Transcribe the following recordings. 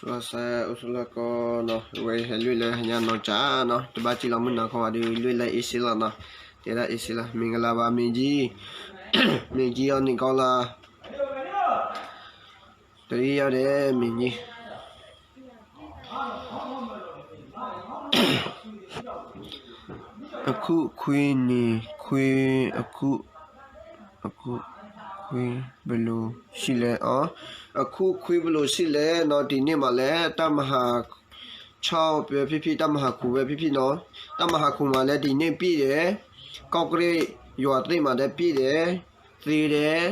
လီၤစဲအိၣ်ဆူၣ်လီၢ်ကီနီၤ, ဝဲဟဲလွံၢ်လၢဟညါနီၤကၠးနီၤ, တဘၣ်စံၣ်လီၤမုၢ်နၤခီဘၣ်ဒီး လွံၢ်လၢအ့ၣ်စ့လီၤနီၤ, တဲဒၣ်အ့ၣ်စ့လီၤ, မ့ၢ်ကလါဘၣ်မ့ၢ်ကံ, မ့ၢ်ကံအီၤန့ၣ်ကီလၢ, တရံးယီၤဒဲးမ့ၢ်ကံ အခုခွံနံၣ်ခွံ, အခု, အခုခွံပလိၣ်ဆံးလဲၣ်အီၤ, အခုခွံပလိၣ်ဆံးလဲၣ်နီၤ, တနံၣ်မးလဲၣ် တၢ်မၤဟးဆီၣ်ဝဲဖံဖံ တၢ်မၤဟးခူၣ်ဝဲဖံဖံနီၤ, တၢ်မၤဟးခူၣ်မးလဲၣ် တနံၣ်ပံၣ်ဒဲး, ကီၢ်ကရ့ၣ်ယွၤသ့ၣ်မးဒဲးပံၣ်ဒဲး, သ့ဒဲး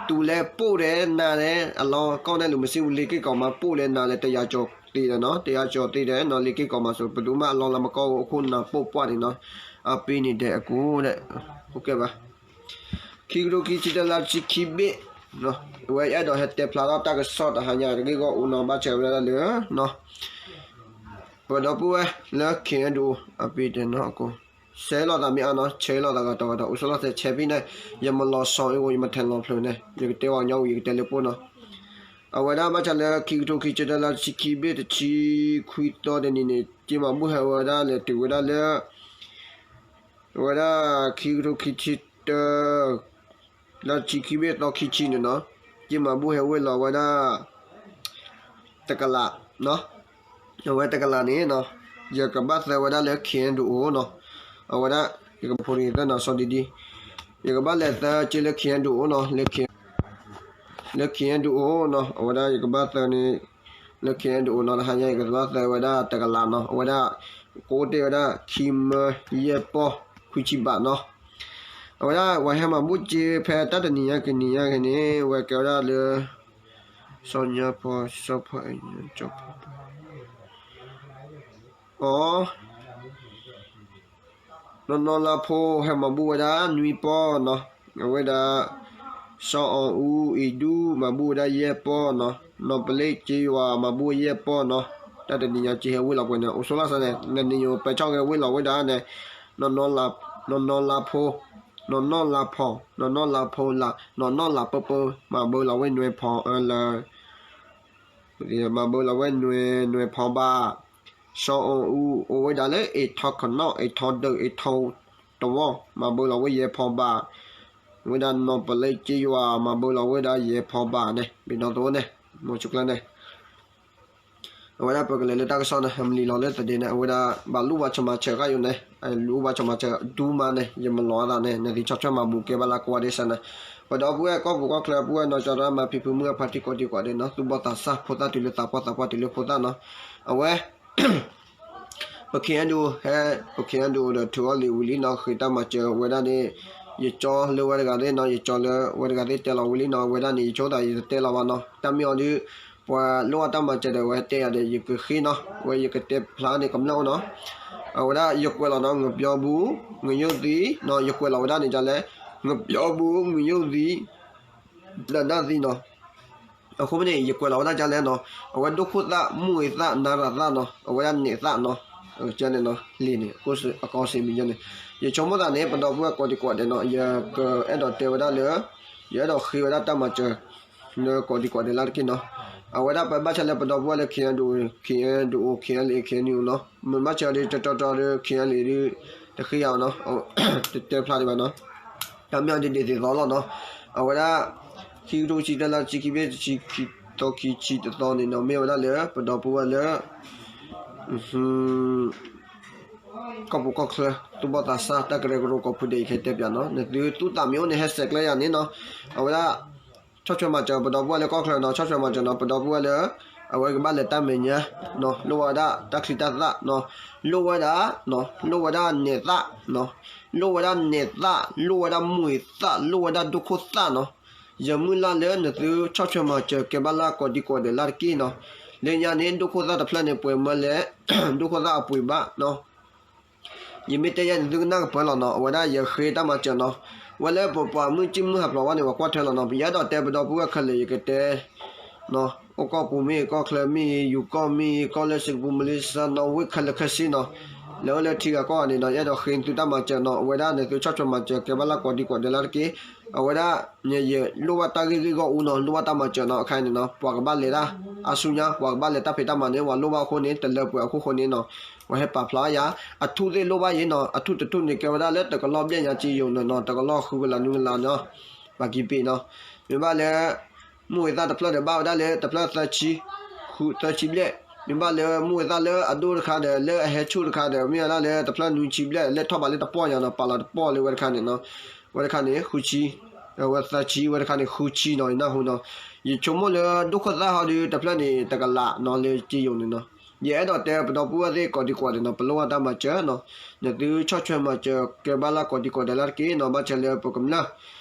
တူၢ်လဲၣ်ပိၢ်ဒဲးနၤဒဲး အလီၢ်ကီၢ်နဲၣ်လူၤမစံဝံၤ လ့ၤက့ၢ်ကီးမးပိၢ်ဒဲးနၤဒဲး တယၤကၠီၤသ့ဒဲးနီၤ, တယၤကၠီၤသ့ဒဲးနီၤ, လ့ၤက့ၢ်ကီးမးစိၤ ပဒိၣ်မးအလီၢ်လၢမကီၢ်ဝဲအခိၣ်နၢ်ပိၢ်ပှၢ်န့ၣ်နီၤ, အပ့ၤန့ၣ်ဒဲးအကိးဒဲး, အိၣ်ကဲဘၣ်, ခံကထိခံဆံတၢ လါဆံခံဘ့ၣ်, အဝဲအဲၣ်ဒိးဟဲတဲဖျါထီၣ်တၢ်ကစီၣ်တဟါညါတဂ့ၢ်ဂီၢ်အိၣ်နီၤ ဘၣ်ဆၣ်ဝဲဒၣ်လၢ ပဒီပုၢ်ဝဲၢ်လၢ ခံအဲၣ်ဒိး အပ့ၤတဲနီၤအကိး ဆဲးလိာ်သးမ့ၢ်အါနီၤ, ဆဲးလိာ်သးဂၤတီၤဂၤတီၤ အိၣ်ဆိးလီၤသဲးဆဲးဖံန့ၣ်, ယမၤလီၤဆီအံၤအိၣ် ယမၤထဲးလီၤဖျၢၣ်န့ၣ် ယကတဲဝဲညီဝံၤ ယကတဲလၢပှိၢ်နီၤ, အဝဲဒၣ်ဘၣ်ဆၣ်လၢ ခံကထိခံဆံတၢ လါဆံခံဘ့ၣ် တဆံခွံသီတနံၤန့ၣ် က့မၤဘူၣ်ဟဲဝဲဒၣ်လဲၤတုၤဝဲဒၣ်လၢ အဝဲဒၣ် ခံကထိခံဆံတၢ လါဆံခံဘ့ၣ်သီခံဆံန့ၣ်နီၤ, က့မၤဘူၣ်ဟဲဝ့ၢ်လီၤဝဲဒၣ် တကလး, အဝဲတကလးန့ၣ်နီၤ, ယကဘၣ်သၢဝဲဒၣ်လၢ ခံအဲၣ်ဒိးအိၣ်နီၤ, အဝဲဒၣ် ယကဖိဒံသၢနီၤ စီဒံဒံ, ယကဘၣ်လဲၤသၢက့လၢ ခံအဲၣ်ဒိးအိၣ်နီၤ, လၢ ခံအဲၣ်ဒိးအိၣ်နီၤ, အဝဲဒၣ်ယကဘၣ်သၢန့ၣ် လၢ ခံအဲၣ်ဒိးအိၣ်နီၤ တဟါညါ ယကဘၣ်သၢဝဲဒၣ်တကလးနီၤ, အဝဲဒၣ် ကအိၣ်တ့ၢ်ဝဲဒၣ် ခံမၢယဲၢ်ပီၢ် ခွံဆံဘးနီၤ, အဝဲဒၣ် ပှၤဟဲမၤဘူၣ်က့ဖဲတၢ်တနံၤညါကနံၤညါက့ၤန့ၣ် ဝဲကဲဝဲဒၣ်လၢ စီၤညါဖီ စီၤဖီအဲၣ် ကၠီဖီ အီၤ နီၢ်နီၢ်လါဖိ ဟဲမၤဘူၣ်ဝဲဒၣ်နွံပီၢ်နီၤ, အဝဲဒၣ် စီၤအီၣ်အူအံၤဒူ မၤဘူၣ်ဝဲဒၣ်ယဲၢ်ပီၢ်နီၤ, နီၢ်ပလ့ၣ်က့ယွၤ မၤဘူၣ်ယဲၢ်ပီၢ်နီၤ, တၢ်တနံၤညါက့ဟဲဝ့ၢ်လီၤပှဲၤန့ၣ် အိၣ်ဆိးလီၤသဲးန့ၣ် နနံၤညိပၢၤဆီၣ်က့ၤဝ့ၢ်လီၤဝဲဒၣ်န့ၣ်, နီၢ်နီၢ်လါဖိ, နီၢ်နီၢ်လါဖီ, နီၢ်နီၢ်လါဖိလး, နီၢ်နီၢ်လါပၢပၢ, မၤဘူၣ်လီၤဝဲနွဲၣ်ဖီအၢလၢ မၤဘူၣ်လီၤဝဲနွဲၣ် နွဲၣ်ဖီဘး, စီၤအီၣ်အူ အိၣ်ဝဲဒၣ်လၢ အ့ၣ်ထီခနီၣ် အ့ၣ်ထီဒုး အ့ၣ်ထီတဝီ မၤဘူၣ်လီၤဝဲယဲၢ်ဖီဘး, ဝဲဒၣ်နီၢ်ပလ့ၣ်က့ယွၤ မၤဘူၣ်လီၤဝဲဒၣ်ယဲၢ်ဖီဘးန့ၣ် ဘ့ၣ်နီၣ်သဝီန့ၣ် မိၢ်ဆူၣ်ကျၢၢ်န့ၣ် အဝဲဒၣ်ပကလဲၤလၢတၢ်ကစီၣ်န့ၣ် ဟဲမလံၤလီၤလၢသဒ့န့ၣ် အဝဲဒၣ် ဘၣ်လူၢ်ဘၣ်ဆီၣ်မၤစၢၤဃာ်ယိာ်န့ၣ် လူၢ်ဘၣ်ဆီၣ်မၤစၢၤဒူမးန့ၣ် ယမၤလီၤအသးန့ၣ် နသုဆီၣ်ထွဲမၤဘူၣ်ကဲဘၣ်လၢကိးဂၤဒဲးစ့ၢ်န့ၣ်, ပဒီပုၢ်ဝဲၢ်ကီၢ်ပူၤကီၢ်ချၢ ပုၢ်ဝဲၢ်နီၢ်ကၠီတၢ်မၤဖံဖုမုၢ်အဖါတံၢ်ကိးဒံကိးဒဲးနီၤ သူၣ်ဘီၣ်သးစၢ် ဖိသၣ်တုၤလၢသးပှၢ် သးပှၢ်တုၤလၢဖိသၣ်နီၤ, အဝဲ ပ ခံအဲၣ်ဒိး ဟဲ ပ ခံအဲၣ်ဒိး ဒီးထုးအီၤလံာ်ဝံၤလံနီၤ ဃ့တၢ်မၤစၢၤဝဲဒၣ်န့ၣ် ယကၠီလၢဝဲတဂၤသ့ၣ်နီၤ ယကၠီလၢဝဲတဂၤသ့ၣ်တဲလီၤဝံၤလံနီၤ အဝဲဒၣ်န့ၣ် ယဆိသးယတတဲလီၤဘၣ်နီၤ တၢ်မ့ၢ်အီၤဒုး ပှၤလိၣ်ဘၣ်တၢ်မၤစၢၤဒီး ဝဲတဲယၤဒီး ယကဃ့နီၤ ဝဲယကတဲဖျါန့ၣ် ကမျၢၢ်အိၣ်နီၤ, အဝဲဒၣ်ယကွဲးလီၤနီၤ ငပျီဘူ ငယိၣ်သံနီၤ ယကွဲးလီၤဝဲဒၣ်န့ၣ်ဒ်လဲၣ် ငပျီဘူ ငယိၣ်သံ လၢဒၣ်သံနီၤ အဃိန့ၣ် ယကွဲးလီၤဝဲဒၣ်ဒ်လဲၣ်နီၤ အဝဲဒိၣ်ခိၣ်သၣ် မူၢ်ဂ့ၤသၣ် နါရၤသၣ်နီၤ အဝဲဒၣ်နဲးသၣ်နီၤ ကန့ၣ်နီၤ လံာ်န့ၣ် အကီစ့ၢ်မံၤန့ၣ် ယဆိကမိၣ်သးန့ၣ် ပဒီပုၢ်ဝဲၢ်ကိးဒံကိးဒဲးနီၤ ယကအဲၣ်ဒိးတဲဝဲဒၣ်လၢ ယအဲၣ်ဒိးဃ့ဝဲဒၣ်တၢ်မၤစၢၤ လၢကိးဒံကိးဒဲးလၢ်တက့ၢ်နီၤ အဝဲဒၣ်ပဘၣ်ဆၣ်လၢပဒီပုၢ်ဝဲၢ်လၢ ခံအဲၣ်ဒိး ခံအဲၣ်ဒိး ခံအဲၣ်လ့ ခံအဲၣ်နံၣ်အိၣ်နီၤ မ့ၢ်ဘၣ်ဆၣ်ဒီး တတီတီဒီး ခံအဲၣ်လ့ ဒုး တဃ့ယၤနီၤ တတဲဖျါဒံးဘၣ်နီၤ တၢ်မ့ၢ်အီၤဒ်ဒ်သိးသိးလီၤနီၤ အဝဲဒၣ် ခံကထိဆံတၢ လါဆံခံဘ့ၣ် တဆံခံသီ ခံဆံတသီန့ၣ်နီၤ မ့ၢ်ဝဲဒၣ်လၢ ပဒီပုၢ်ဝဲၢ်လၢ ကီၢ်ပူၤကီၢ်ချၢ သူၣ်ဘီၣ်သးစၢ် တၢ်ကရၢကရိကိးဖုဒဲး ယကဟဲတဲပၠးနီၤ နသုသူၣ်သးမ့ၢ်အိၣ်န့ၣ် ဟဲဆဲးကျၢယၤန့ၣ်နီၤ အဝဲဒၣ် ဆီၣ်ထွဲမၤစၢၤ ပဒီပုၢ်ဝဲၢ်လၢကီၢ်ချၢနီၤ ဆီၣ်ထွဲမၤစၢၤနီၤ ပဒီပုၢ်ဝဲၢ်လၢ အဝဲကဘၣ်လဲၤတၢ်မဲာ်ညါနီၤ လိၣ်ဝဲဒၣ်တၢ်ချံတၢ်သၣ်နီၤ လိၣ်ဝဲဒၣ် လိၣ်ဝဲဒၣ်နဲးသၣ်နီၤ လိၣ်ဝဲဒၣ်နဲးသၣ် လိၣ်ဝဲဒၣ်မူၢ်ဂ့ၤသၣ် လိၣ်ဝဲဒၣ်ဒိၣ်ခိၣ်သၣ်နီၤ ယမုၢ်လၢ်လၢနသုဆီၣ်ထွဲမၤစၢၤကဲဘၣ်လၢကိးဒံကိးဒဲးလၢ်တက့ၢ်နီၤ လၢညါန့ၣ် ဒိၣ်ခိၣ်သၣ်တဖျၢၣ်န့ၣ် ပှဲၤမၢလဲၣ် ဒိၣ်ခိၣ်သၣ်အပှ့ၤဘၣ်နီၤ ယမ့ၢ်တဲယဲန့ၣ် သုကနၣ်ကပၢလီၤနီၤ အဝဲဒၣ်ယဃ့တၢ်မၤစၢၤနီၤ ဝဲလၢပပှၤမုၢ်ကၠံၣ်မုၢ်ဟးဖျိးဝဲန့ၣ် ပှၤကွၢ်ထွဲလီၤနီၤ ပယအဲၣ်ဒိးတဲပဒီပုၢ်ဝဲၢ်ခဲလၢာ် ယကတဲ အိၣ်ကီၢ်ပူၤမ့ၢ်ဂ့ၤ ကီၢ်ချၢမ့ၢ်ဂ့ၤ ယူၤကီၢ်မ့ၢ်ဂ့ၤ ကီၢ်လၢစ့ၢ်ကပူၤ မလ့ၡါ နီၣ်ဝ့ၢ်ခဲလၢာ်ခဲဆ့နီၤ လၢအအိၣ်လၢထံဂၤကီၢ်ဂၤန့ၣ်နီၤ ယအဲၣ်ဒိးဃ့သုတၢ်မၤစၢၤနီၤ အဝဲဒၣ်န့ၣ် သုဆီၣ်ထွဲမၤစၢၤကဲဘၣ်လၢကိးဒံကိးဒဲးလၢတက့ၢ်. အဝဲဒၣ်န့ၣ် ယလိၣ်ဘၣ်တၢ်ဂ့ၢ်ဂ့ၢ်ဂီၢ်အူနီၤ လိၣ်ဘၣ်တၢ်မၤစၢၤနီၤ အခါအံၤန့ၣ်နီၤ ပှၤကဘၣ်လဲၤတၢ်အါဆူညါ ပှၤကဘၣ်လဲၤတၢ်ဖံးတၢ်မၤန့ၣ် ပှၤလိၣ်ဘၣ်အဃိန့ၣ် တလၢပှဲၤအခိၣ်ဃိန့ၣ်နီၤ ပှၤဟဲပာ်ဖျါယၤ အထူၣ်သ့ၣ်လိၣ်ဘၣ်ယဲနီၤ အထူၣ်တထူၣ်န့ၣ် ကဲဝဲဒၣ်လၢတကလီၢ်ဘျဲၣ်ညါက့ယိာ်န့ၣ်နီၤ တကလီၢ်ဃုကလးနွံကလးနီၤ ပှၤက့ၤပ့ၤနီၤ မ့ၢ်ဘၣ်လၢ မုၢ်ဝဲသၣ်တဖျၢၣ်ဒီး ဘၣ်ဝဲဒၣ်လၢတဖျၢၣ်သၢဆံ ဃုသၢဆံဘျဲၣ်, မ့ၢ်ဘၣ်လၢမုၢ်ဝဲသၣ်လၢအဒိၣ်တခါဒီး လၢအဟဲဆူၣ်တခါဒီး မ့ၢ်ဝဲဒၣ်လၢတဖျၢၣ်နွံဆံဘျဲၣ် လဲၢ်ထီၣ်ဘးလၢတပီၢ်ညါနီၤ ပာ်လီၤတပီၢ်လၢဝဲတခါန့ၣ်နီၤ, ဝဲတခါန့ၣ် ဃုဆံ, ဝဲသၢဆံ ဝဲတခါန့ၣ် ဃုဆံနီၤ ယနၢ်ဟူနီၤ, ယဆိကမိၣ်လၢဒိၣ်ခိၣ်သၣ်ဟီဒီး တဖျၢၣ်န့ၣ် တကလးနီၤ လၢက့ယိာ်န့ၣ်နီၤ, ယအဲၣ်ဒိးတဲပဒီပုၢ်ဝဲၢ်သ့ၣ်ကိးဒံကိးဒဲးနီၤ ပလိၣ်ဘၣ်တၢ်မၤစၢၤနီၤ, နသုဆီၣ်ထွဲမၤစၢၤကဲဘၣ်လၢကိးဒံကိးဒဲးလၢတက့ၢ်နီၤ ဘၣ်ဆၣ်လၢပကမျၢၢ်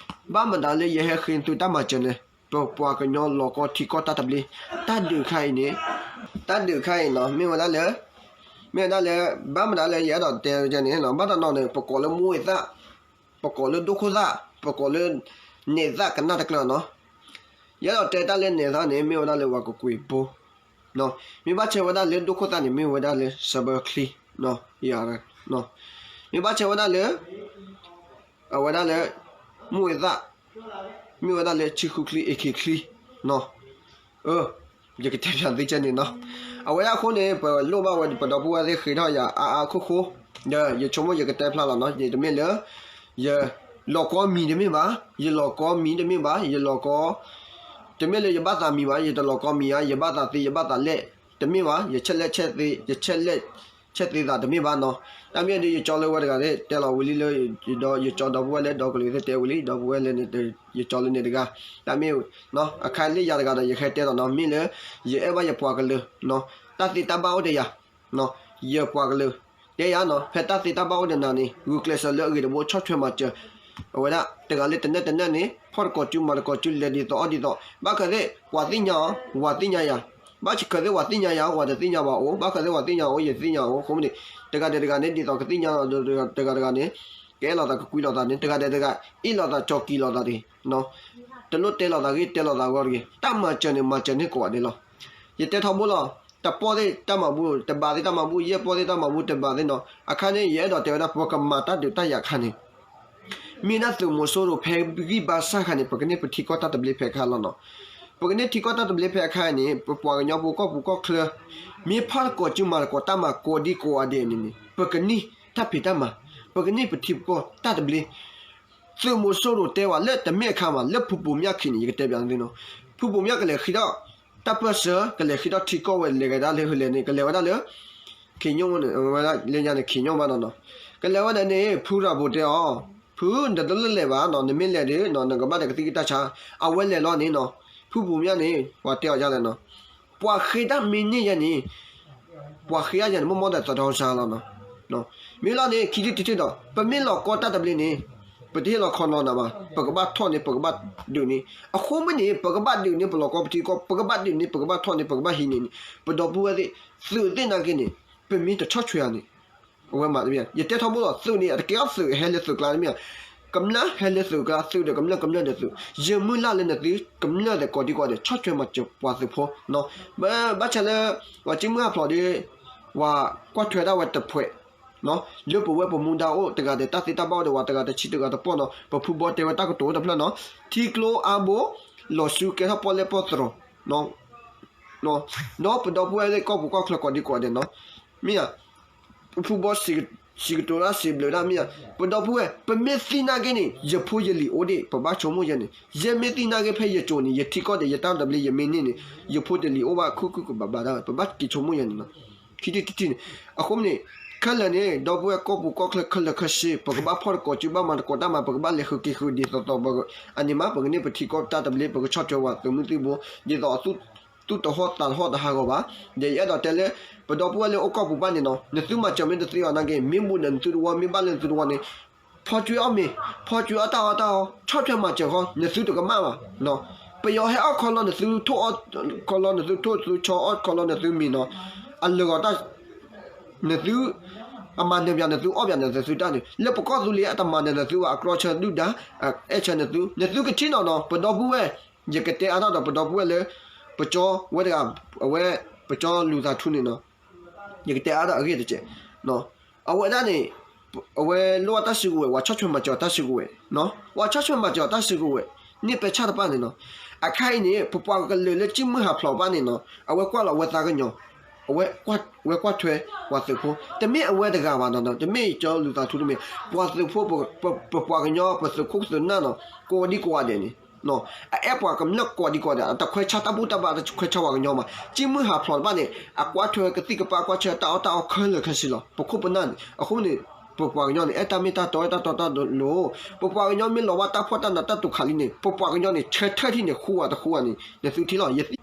ဘၣ်မတၤလၢယဟဲဃ့သုတၢ်မၤစၢၤန့ၣ် ပပှၤကညီလီၤကီထံကီၢ်တၢ်တဘျ့, တၢ်ဒုးခါအံၤန့ၣ်, တၢ်ဒုးခါအံၤနီၤ မ့ၢ်ဝဲဒၣ်လၢ, မ့ၢ်ဝဲဒၣ်လၢ, ဘၣ်မတၤလၢယအဲၣ်ဒိးတဲန့ၣ် ဘၣ်တၢ်နီၤန့ၣ် ပကိးလၢမူဝဲသၣ်, ပကိးလၢဒိၣ်ခိၣ်သၣ်, ပကိးလၢ နဲၣ်သၣ်ကနၣ်တကျၢၤနီၤ, ယအဲၣ်ဒိးတဲတၢ်လၢနဲၣ်သၣ်န့ၣ် မ့ၢ်ဝဲဒၣ်လၢပှၤကကွံာ်ဖိ, မ့ၢ်ဘၣ်ဆၣ်ဝဲဒၣ်လၢဒိၣ်ခိၣ်သၣ်န့ၣ် မ့ၢ်ဝဲဒၣ်လၢစဘၢချံ, မ့ၢ်ဘၣ်ဆၣ်ဝဲဒၣ်လၢ အဝဲဒၣ်လၢ မူဝဲသၣ်, မ့ၢ်ဝဲဒၣ်လၢဆံဃုချံ အခ့ချံ, ယကတဲဖျါသုကဲန့ၣ်နီၤ, အဝဲဒၣ်အဃိန့ၣ် ပလိၣ်ဘၣ်ဝဲပဒီပုၢ်ဝဲၢ်သ့ၣ်ဃ့ထီၣ်ယၤအါအါခိၣ်ခိၣ်, ဒီးယဆိကမိၣ်ယကတဲဖျါလီၤနီၤ ယတမ့ၢ်လၢ ယလီၤကီမံၤတမ့ၢ်ဘၣ်, ယလီၤကီမံၤတမ့ၢ်ဘၣ်, ယလီၤကီ တမ့ၢ်လၢယဘၣ်သးမံၤဘၣ်, ယတလီၤကီမံၤဧါ, ယဘၣ်သးသ့ ယဘၣ်သးလဲၣ်, တမ့ၢ်ဘၣ်, ယဆဲးလဲၣ်ဆဲးသ့, ယဆဲးလဲၣ်ဆဲးသ့သးတမ့ၢ်ဘၣ်နီၤ, တၢ်မ့ၢ်ဒ်ယကၠီလၢဝဲတဂၤသ့ၣ် တဲလီၤဝံၤလံလၢ ယဒီးယကၠီဒီပုၢ်ဝဲၢ်လၢ ဒီကလုာ်သ့ၣ်တဲဝံၤလံ ဒီပုၢ်ဝဲၢ်လၢန့ၣ် ယကၠီလၢန့ၣ်တဂၤ, တၢ်မ့ၢ် အခါလၢယၤတဂၤဒီး ယဟဲတဲလီၤနီၤ မ့ၢ်လၢ ယအဲၣ်ဘၣ်ယပှၤကလုာ်, တၢ်သ့တၢ်ဘၣ်အိၣ်ဒီးယၤ ယပှၤကလုာ်, တဲယၤနီၤ ဖဲတၢ်သ့တၢ်ဘၣ်အိၣ်ဒီးနၤန့ၣ် ဂုာ်ကျဲးစၢးလၢအဂ့ၤတဘိ ဆီၣ်ထွဲမၤစၢၤ, အဝဲဒၣ် တဂၤလၢတနၢၣ်တနၢၣ်န့ၣ် ဖီၣ်တကိးစုမၤတကိးစု လဲၤဒ်သိးအီၣ်ဒ်သိး, ဘၣ်ဃးသ့ၣ် ပှၤသ့ၣ်ညါအီၤ ဝၤသ့ၣ်ညါယၤ, ဘၣ်ဃးသ့ၣ် ဝၤသ့ၣ်ညါယၤ ဝၤတသ့ၣ်ညါဘၣ်အိၣ်, ဘၣ်ဃးသ့ၣ် ဝၤသ့ၣ်ညါအိၣ် ယသ့ၣ်ညါအိၣ်အဃိန့ၣ်, တဂၤဒီးတဂၤန့ၣ် ဒ်သိးကသ့ၣ်ညါလီၤ တဂၤတဂၤန့ၣ် ကအဲၣ်လိာ်သးကကွံလိာ်သးန့ၣ် တဂၤဒီးတဂၤ အ့ၣ်လိာ်သးကၠီၤကံၤလိာ်သးတဂ့ၤ တလိၣ်တဲလိာ်သးဂ့ၤ တဲလိာ်သးဂီၢ်တဂ့ၤ, တၢ်မၤစၢၤန့ၣ် မၤစၢၤန့ၢ်ကိးဂၤဒဲးလီၤ, ယတဲထီဘိလီၤ, တပီၢ်သ့ၣ်တၢ်မၤဘူၣ် တဘးသ့ၣ်တၢ်မၤဘူၣ် ယဲၢ်ပီၢ်သ့ၣ်တၢ်မၤဘူၣ် တဘးသ့ၣ်နီၤ, အခါန့ၣ် ယအဲၣ်ဒိးတဲဝဲဒၣ် ပကမၤတၢ်ဒုးတၢ်ယၤအခါန့ၣ် မ့ၢ်ဒၣ်သုးမီၤစိရိၤဖဲဂံၢ်ဘါစၢ်ခါန့ၣ် ပကန့ၢ်ပထံကီၢ်တၢ်သဘျ့ဖဲအခါလီၤနီၤ, ပကန့ၢ်ထံကီၢ်တၢ်သဘျ့ဖဲအခါန့ၣ် ပပှၤကညီဖိကီၢ်ပူၤကီၢ်ချၢ မ့ၢ်ဖီၣ်တကိးစုမၤတကိးတၢ်မၤကိးဒံကိးဂၤဒဲးန့ၣ်န့ၣ် ပကန့ၢ်တၢ်ဖံးတၢ်မၤ, ပကန့ၢ်ပထံပကီၢ်တၢ်သဘျ့ သုးမီၤစိရိၤတဲဝဲလၢတမ့ၢ်အခါမး လၢဖုပူၤမၠၣ်ခံန့ၣ် ယကတဲပျးသုနီၤ, ဖုပူၤမၠၣ်ကလဲၤဃ့ထီၣ် တၢ်ပၢၢ်ဆၢ ကလဲၤဃ့ထီၣ်ထံကီၢ်ဝဲ လဲၤကဒါလၢဟဲလဲၣ်န့ၣ် ကလဲၤဝဲဒၣ်လၢ ခ့ညိၣ်န့ၣ် ဝဲဒၣ်လၢညါန့ၣ် ခ့ညိၣ်ဘၣ်နီၤနီၤ, ကလဲၤဝဲဒၣ်န့ၣ် ဖုရၤဘိတဲအီၤ, ဖု နတလိၣ်လဲၤဘၣ်နီၤ နမ့ၢ်လဲၤဒီး နကဘၣ်ဒီးကသံၣ်ကတၢ်ဆါ, အဝဲလဲၤလီၤန့ၣ်နီၤ, ဖုပူၤမၠၣ်န့ၣ် ပှၤတဲအီၤယါလဲၣ်နီၤ, ပှၤဃ့တၢ်မ့ၢ်န့ၢ်ယဲန့ၣ် ပှၤဃ့အါယဲန့ၣ် မ့ၢ်မ့ၢ်ဒီးသးဒီစါလီၤနီၤ, မ့ၢ်လီၤန့ၣ် ခံထံၣ်တထံၣ်ဒီး ပမ့ၢ်လီၤကီတၢ်သဘျ့န့ၣ် ပတဟ့ၣ်လီၤခီလီၤနၤဘၣ်, ပကဘၣ်ထီၣ်န့ၣ် ပကဘၣ်ဒုးန့ၣ်, အဃိမ့ၢ်န့ၣ် ပကဘၣ်ဒုးန့ၣ် ပလီၤကီပထံကီၢ် ပကဘၣ်ဒုးန့ၣ် ပကဘၣ်ထီၣ်န့ၣ် ပကဘၣ်ဟံးန့ၢ်န့ၣ်, ပဒီပုၢ်ဝဲၢ်သ့ၣ် သုးသ့ၣ်နာ်က့န့ၣ် ပမ့ၢ်တဆီၣ်ထွဲဧါန့ၣ် အဝဲမၤတမ့ၢ်ဧါ, ယတဲထီဘိလီၤ သုးန့ၣ် အတကဲအီၣ်သုးဟဲလၢသုးကျါတမ့ၢ်ဧါ, ကမျၢၢ်ဟဲလၢသုးကျါ သုးဒီးကမျၢၢ် ကမျၢၢ်ဒီးသုး, ယမုၢ်လၢ်လၢနသု ကမျၢၢ်ဒီးကိးဒံကိးဂၤဒဲး ဆီၣ်ထွဲမၤစၢၤပှၤသုးဖိနီၤ, ဘၣ်ဆၣ်လၢ ပှၤကံမုၢ်ဟးဖျိးဒီး ပှၤကွၢ်ထွဲဒၣ်ဝဲတဖှဲး လၢပဝဲပမူဒါအိၣ်တဂၤဒီး တၢ်သ့တၢ်ဘၣ်အိၣ်ဒီးပှၤတဂၤတဆံတဂၤတပီၢ်နီၤ, ပဖုဘီတဲဝဲတၢ်ကတိၤတဖျၢၣ်နီၤ, ထံကျိအါဘိ လီၤဆူကဲထီၣ်ပီၣ်လဲၣ်ပီၣ်သရိာ် ဒီးပဒီပုၢ်ဝဲၢ်သ့ၣ်ကီၢ်ပူၤကီၢ်ချၢကိးဒံကိးဂၤဒဲးနီၤ, မ့ၢ်ဧါ, ဖုဘီစံးကတိၤတၢ်စံးဘျုးတၢ်မ့ၢ်ဧါ, ပဒီပုၢ်ဝဲၢ် ပမ့ၢ်သ့ၣ်နာ်က့န့ၣ် ယဖိယလံၤအိၣ်ဒံး ပဘၣ်ဆိကမိၣ်ယဲန့ၣ်, ယမ့ၢ်သ့ၣ်နာ်က့ဖဲယကိၤန့ၣ် ယထံကီၢ်ဒီးယတၢ်သဘျ့ယမ့ၢ်န့ၢ်န့ၣ် ယဖိတလံၤအိၣ်ဘၣ်ခုၣ်ခုၣ်ကဘၣ်ဘၣ်ဒၣ် ပဘၣ်က့ၤဆိကမိၣ်ယဲန့ၣ်လီၤ. ခံထံၣ်တထံၣ်န့ၣ် အဃိန့ၣ် ခဲလၢာ်န့ၣ် ဒီပုၢ်ဝဲၢ်ကီၢ်ပူၤကီၢ်ချၢခဲလၢာ်ခဲဆ့ ပကဘၣ်ဖီၣ်တကိးစုဘၣ်မၤတကိးတၢ်မၤ ပကဘၣ်လဲၤဃုာ်က့ၤဃုာ်ဒ်သိးသိး အန့ၣ်မး ပကန့ၢ်ပထံကီၢ်တၢ်သဘျ့ ပကဆီၣ်ထွဲဝဲသုးမုၢ်သံၣ်ဘိ ဒ်သိးအ သူၣ်တဟီၣ်သးတဟီၣ်တဟးဂီၤဘၣ်. ဒီးယအဲၣ်ဒိးတဲလၢ ပဒီပုၢ်ဝဲၢ်လၢအိၣ်ကီၢ်ပူၤဘၣ်န့ၣ်နီၤ နသုမၤစၢၤမ့ၢ်တသ့အီၤနာ်က့ မ့ၢ်ဘူးဒီးနသုတဝီ မ့ၢ်ဘၣ်လၢနသုတဝီန့ၣ် ဖီၣ်ကွံာ်အီၣ်မ့ၤ ဖီၣ်ကွံာ်အီၣ်တၢ်အီၣ်တၢ်အီ ဆီၣ်ထွဲမၤစၢၤဃီ နသုတကမၣ်ဘၣ်. ပယီၤဟဲအီၣ်ခီလီ နသုထိၣ်အီၣ် ခီလီ နသုထိၣ်သုဆီအီၣ်ခီလီ နသုမ့ၤနီၤ အလၢာ်ဂီၤတၢ် နသု အမၤနၢၤပၠးနသု အီၣ်ပၠးနသုတၢ်န့ၣ် လၢပကီၢ်သူလ့ၤ အတမၤနၢၤနသုဘၣ် အကျီဆၢဒုၣ်ဒါ အဲၣ်ဆၢနသု နသုကထံၣ်နီၢ်နီၢ် ပဒီပုၢ်ဝဲၢ် ယကတဲအါထီၣ်ဒီးပဒီပုၢ်ဝဲၢ်လၢ ပကၠီဝဲတဂၤ အဝဲ ပကၠီလူၤသးထူန့ၣ်နီၤ ယကတဲအါထီၣ်အဂ့ၢ်တစဲးနီၤ အဝဲဒၣ်န့ၣ် အဝဲလိၣ်ဘၣ်တၢ်စုကဝဲၤ ပှၤဆီၣ်ထွဲမၤစၢၤတၢ်စုကဝဲၤ, ပှၤဆီၣ်ထွဲမၤစၢၤတၢ်စုကဝဲၤ န့ၣ်ပဲဆၣ်တဖၣ်န့ၣ်နီၤ. အခါအံၤန့ၣ် ပပှၤကလုာ်လၢကံၣ်မုၢ်ဟးဖျိးတဖၣ်န့ၣ်နီၤ အဝဲကွၢ်လီၤအဝဲသးကညီၤ, အဝဲကွၢ်ထွဲပှၤသုးဖိ, တမ့ၢ်အဝဲတဂၤဘၣ်နီၤ, တမ့ၢ်ကၠီလူၤသးထူတမ့ၢ်, ပှၤသုးဖိ, ပပှၤကညီ ပသုးခိၣ်သုးနၢ်နီၤ ကိးဒံကိးဂၤဒဲးန့ၣ် အအဲၣ်ပှၤကမျၢၢ်ကိးဒံကိးဂၤဒဲး, အတခွဲးဆါတၢ်ဘူၣ်တၢ်ဘါ တခွဲးဆါပှၤကညီမး, ကံၣ်မုၢ်ဟးဖျိးတဖၣ်န့ၣ် အကွၢ်ထွဲကသံၣ်ကပၢ် ကွၢ်ထွဲတၢ်အီၣ်တၢ်အီခဲလၢာ်ခဲဆ့လီၤ. ပခိၣ်ပနၢ်န့ၣ် အဃိန့ၣ် ပပှၤကညီန့ၣ် အဲၣ်တၢ်မ့ၢ်တၢ်တီ အဲၣ်တၢ်တီတၢ်လိၤ, ပပှၤကညီမ့ၢ်လီၤဘၣ်တၢ်ဖှီၣ်တၢ်နးတၢ်တူာ်ခးလံန့ၣ် ပပှၤကညီန့ၣ် ဆၢထၢၣ်ထံၣ်န့ၣ် ဃူဝဲတဃူဝဲန့ၣ် နသုထံၣ်လီၤ. ယသံ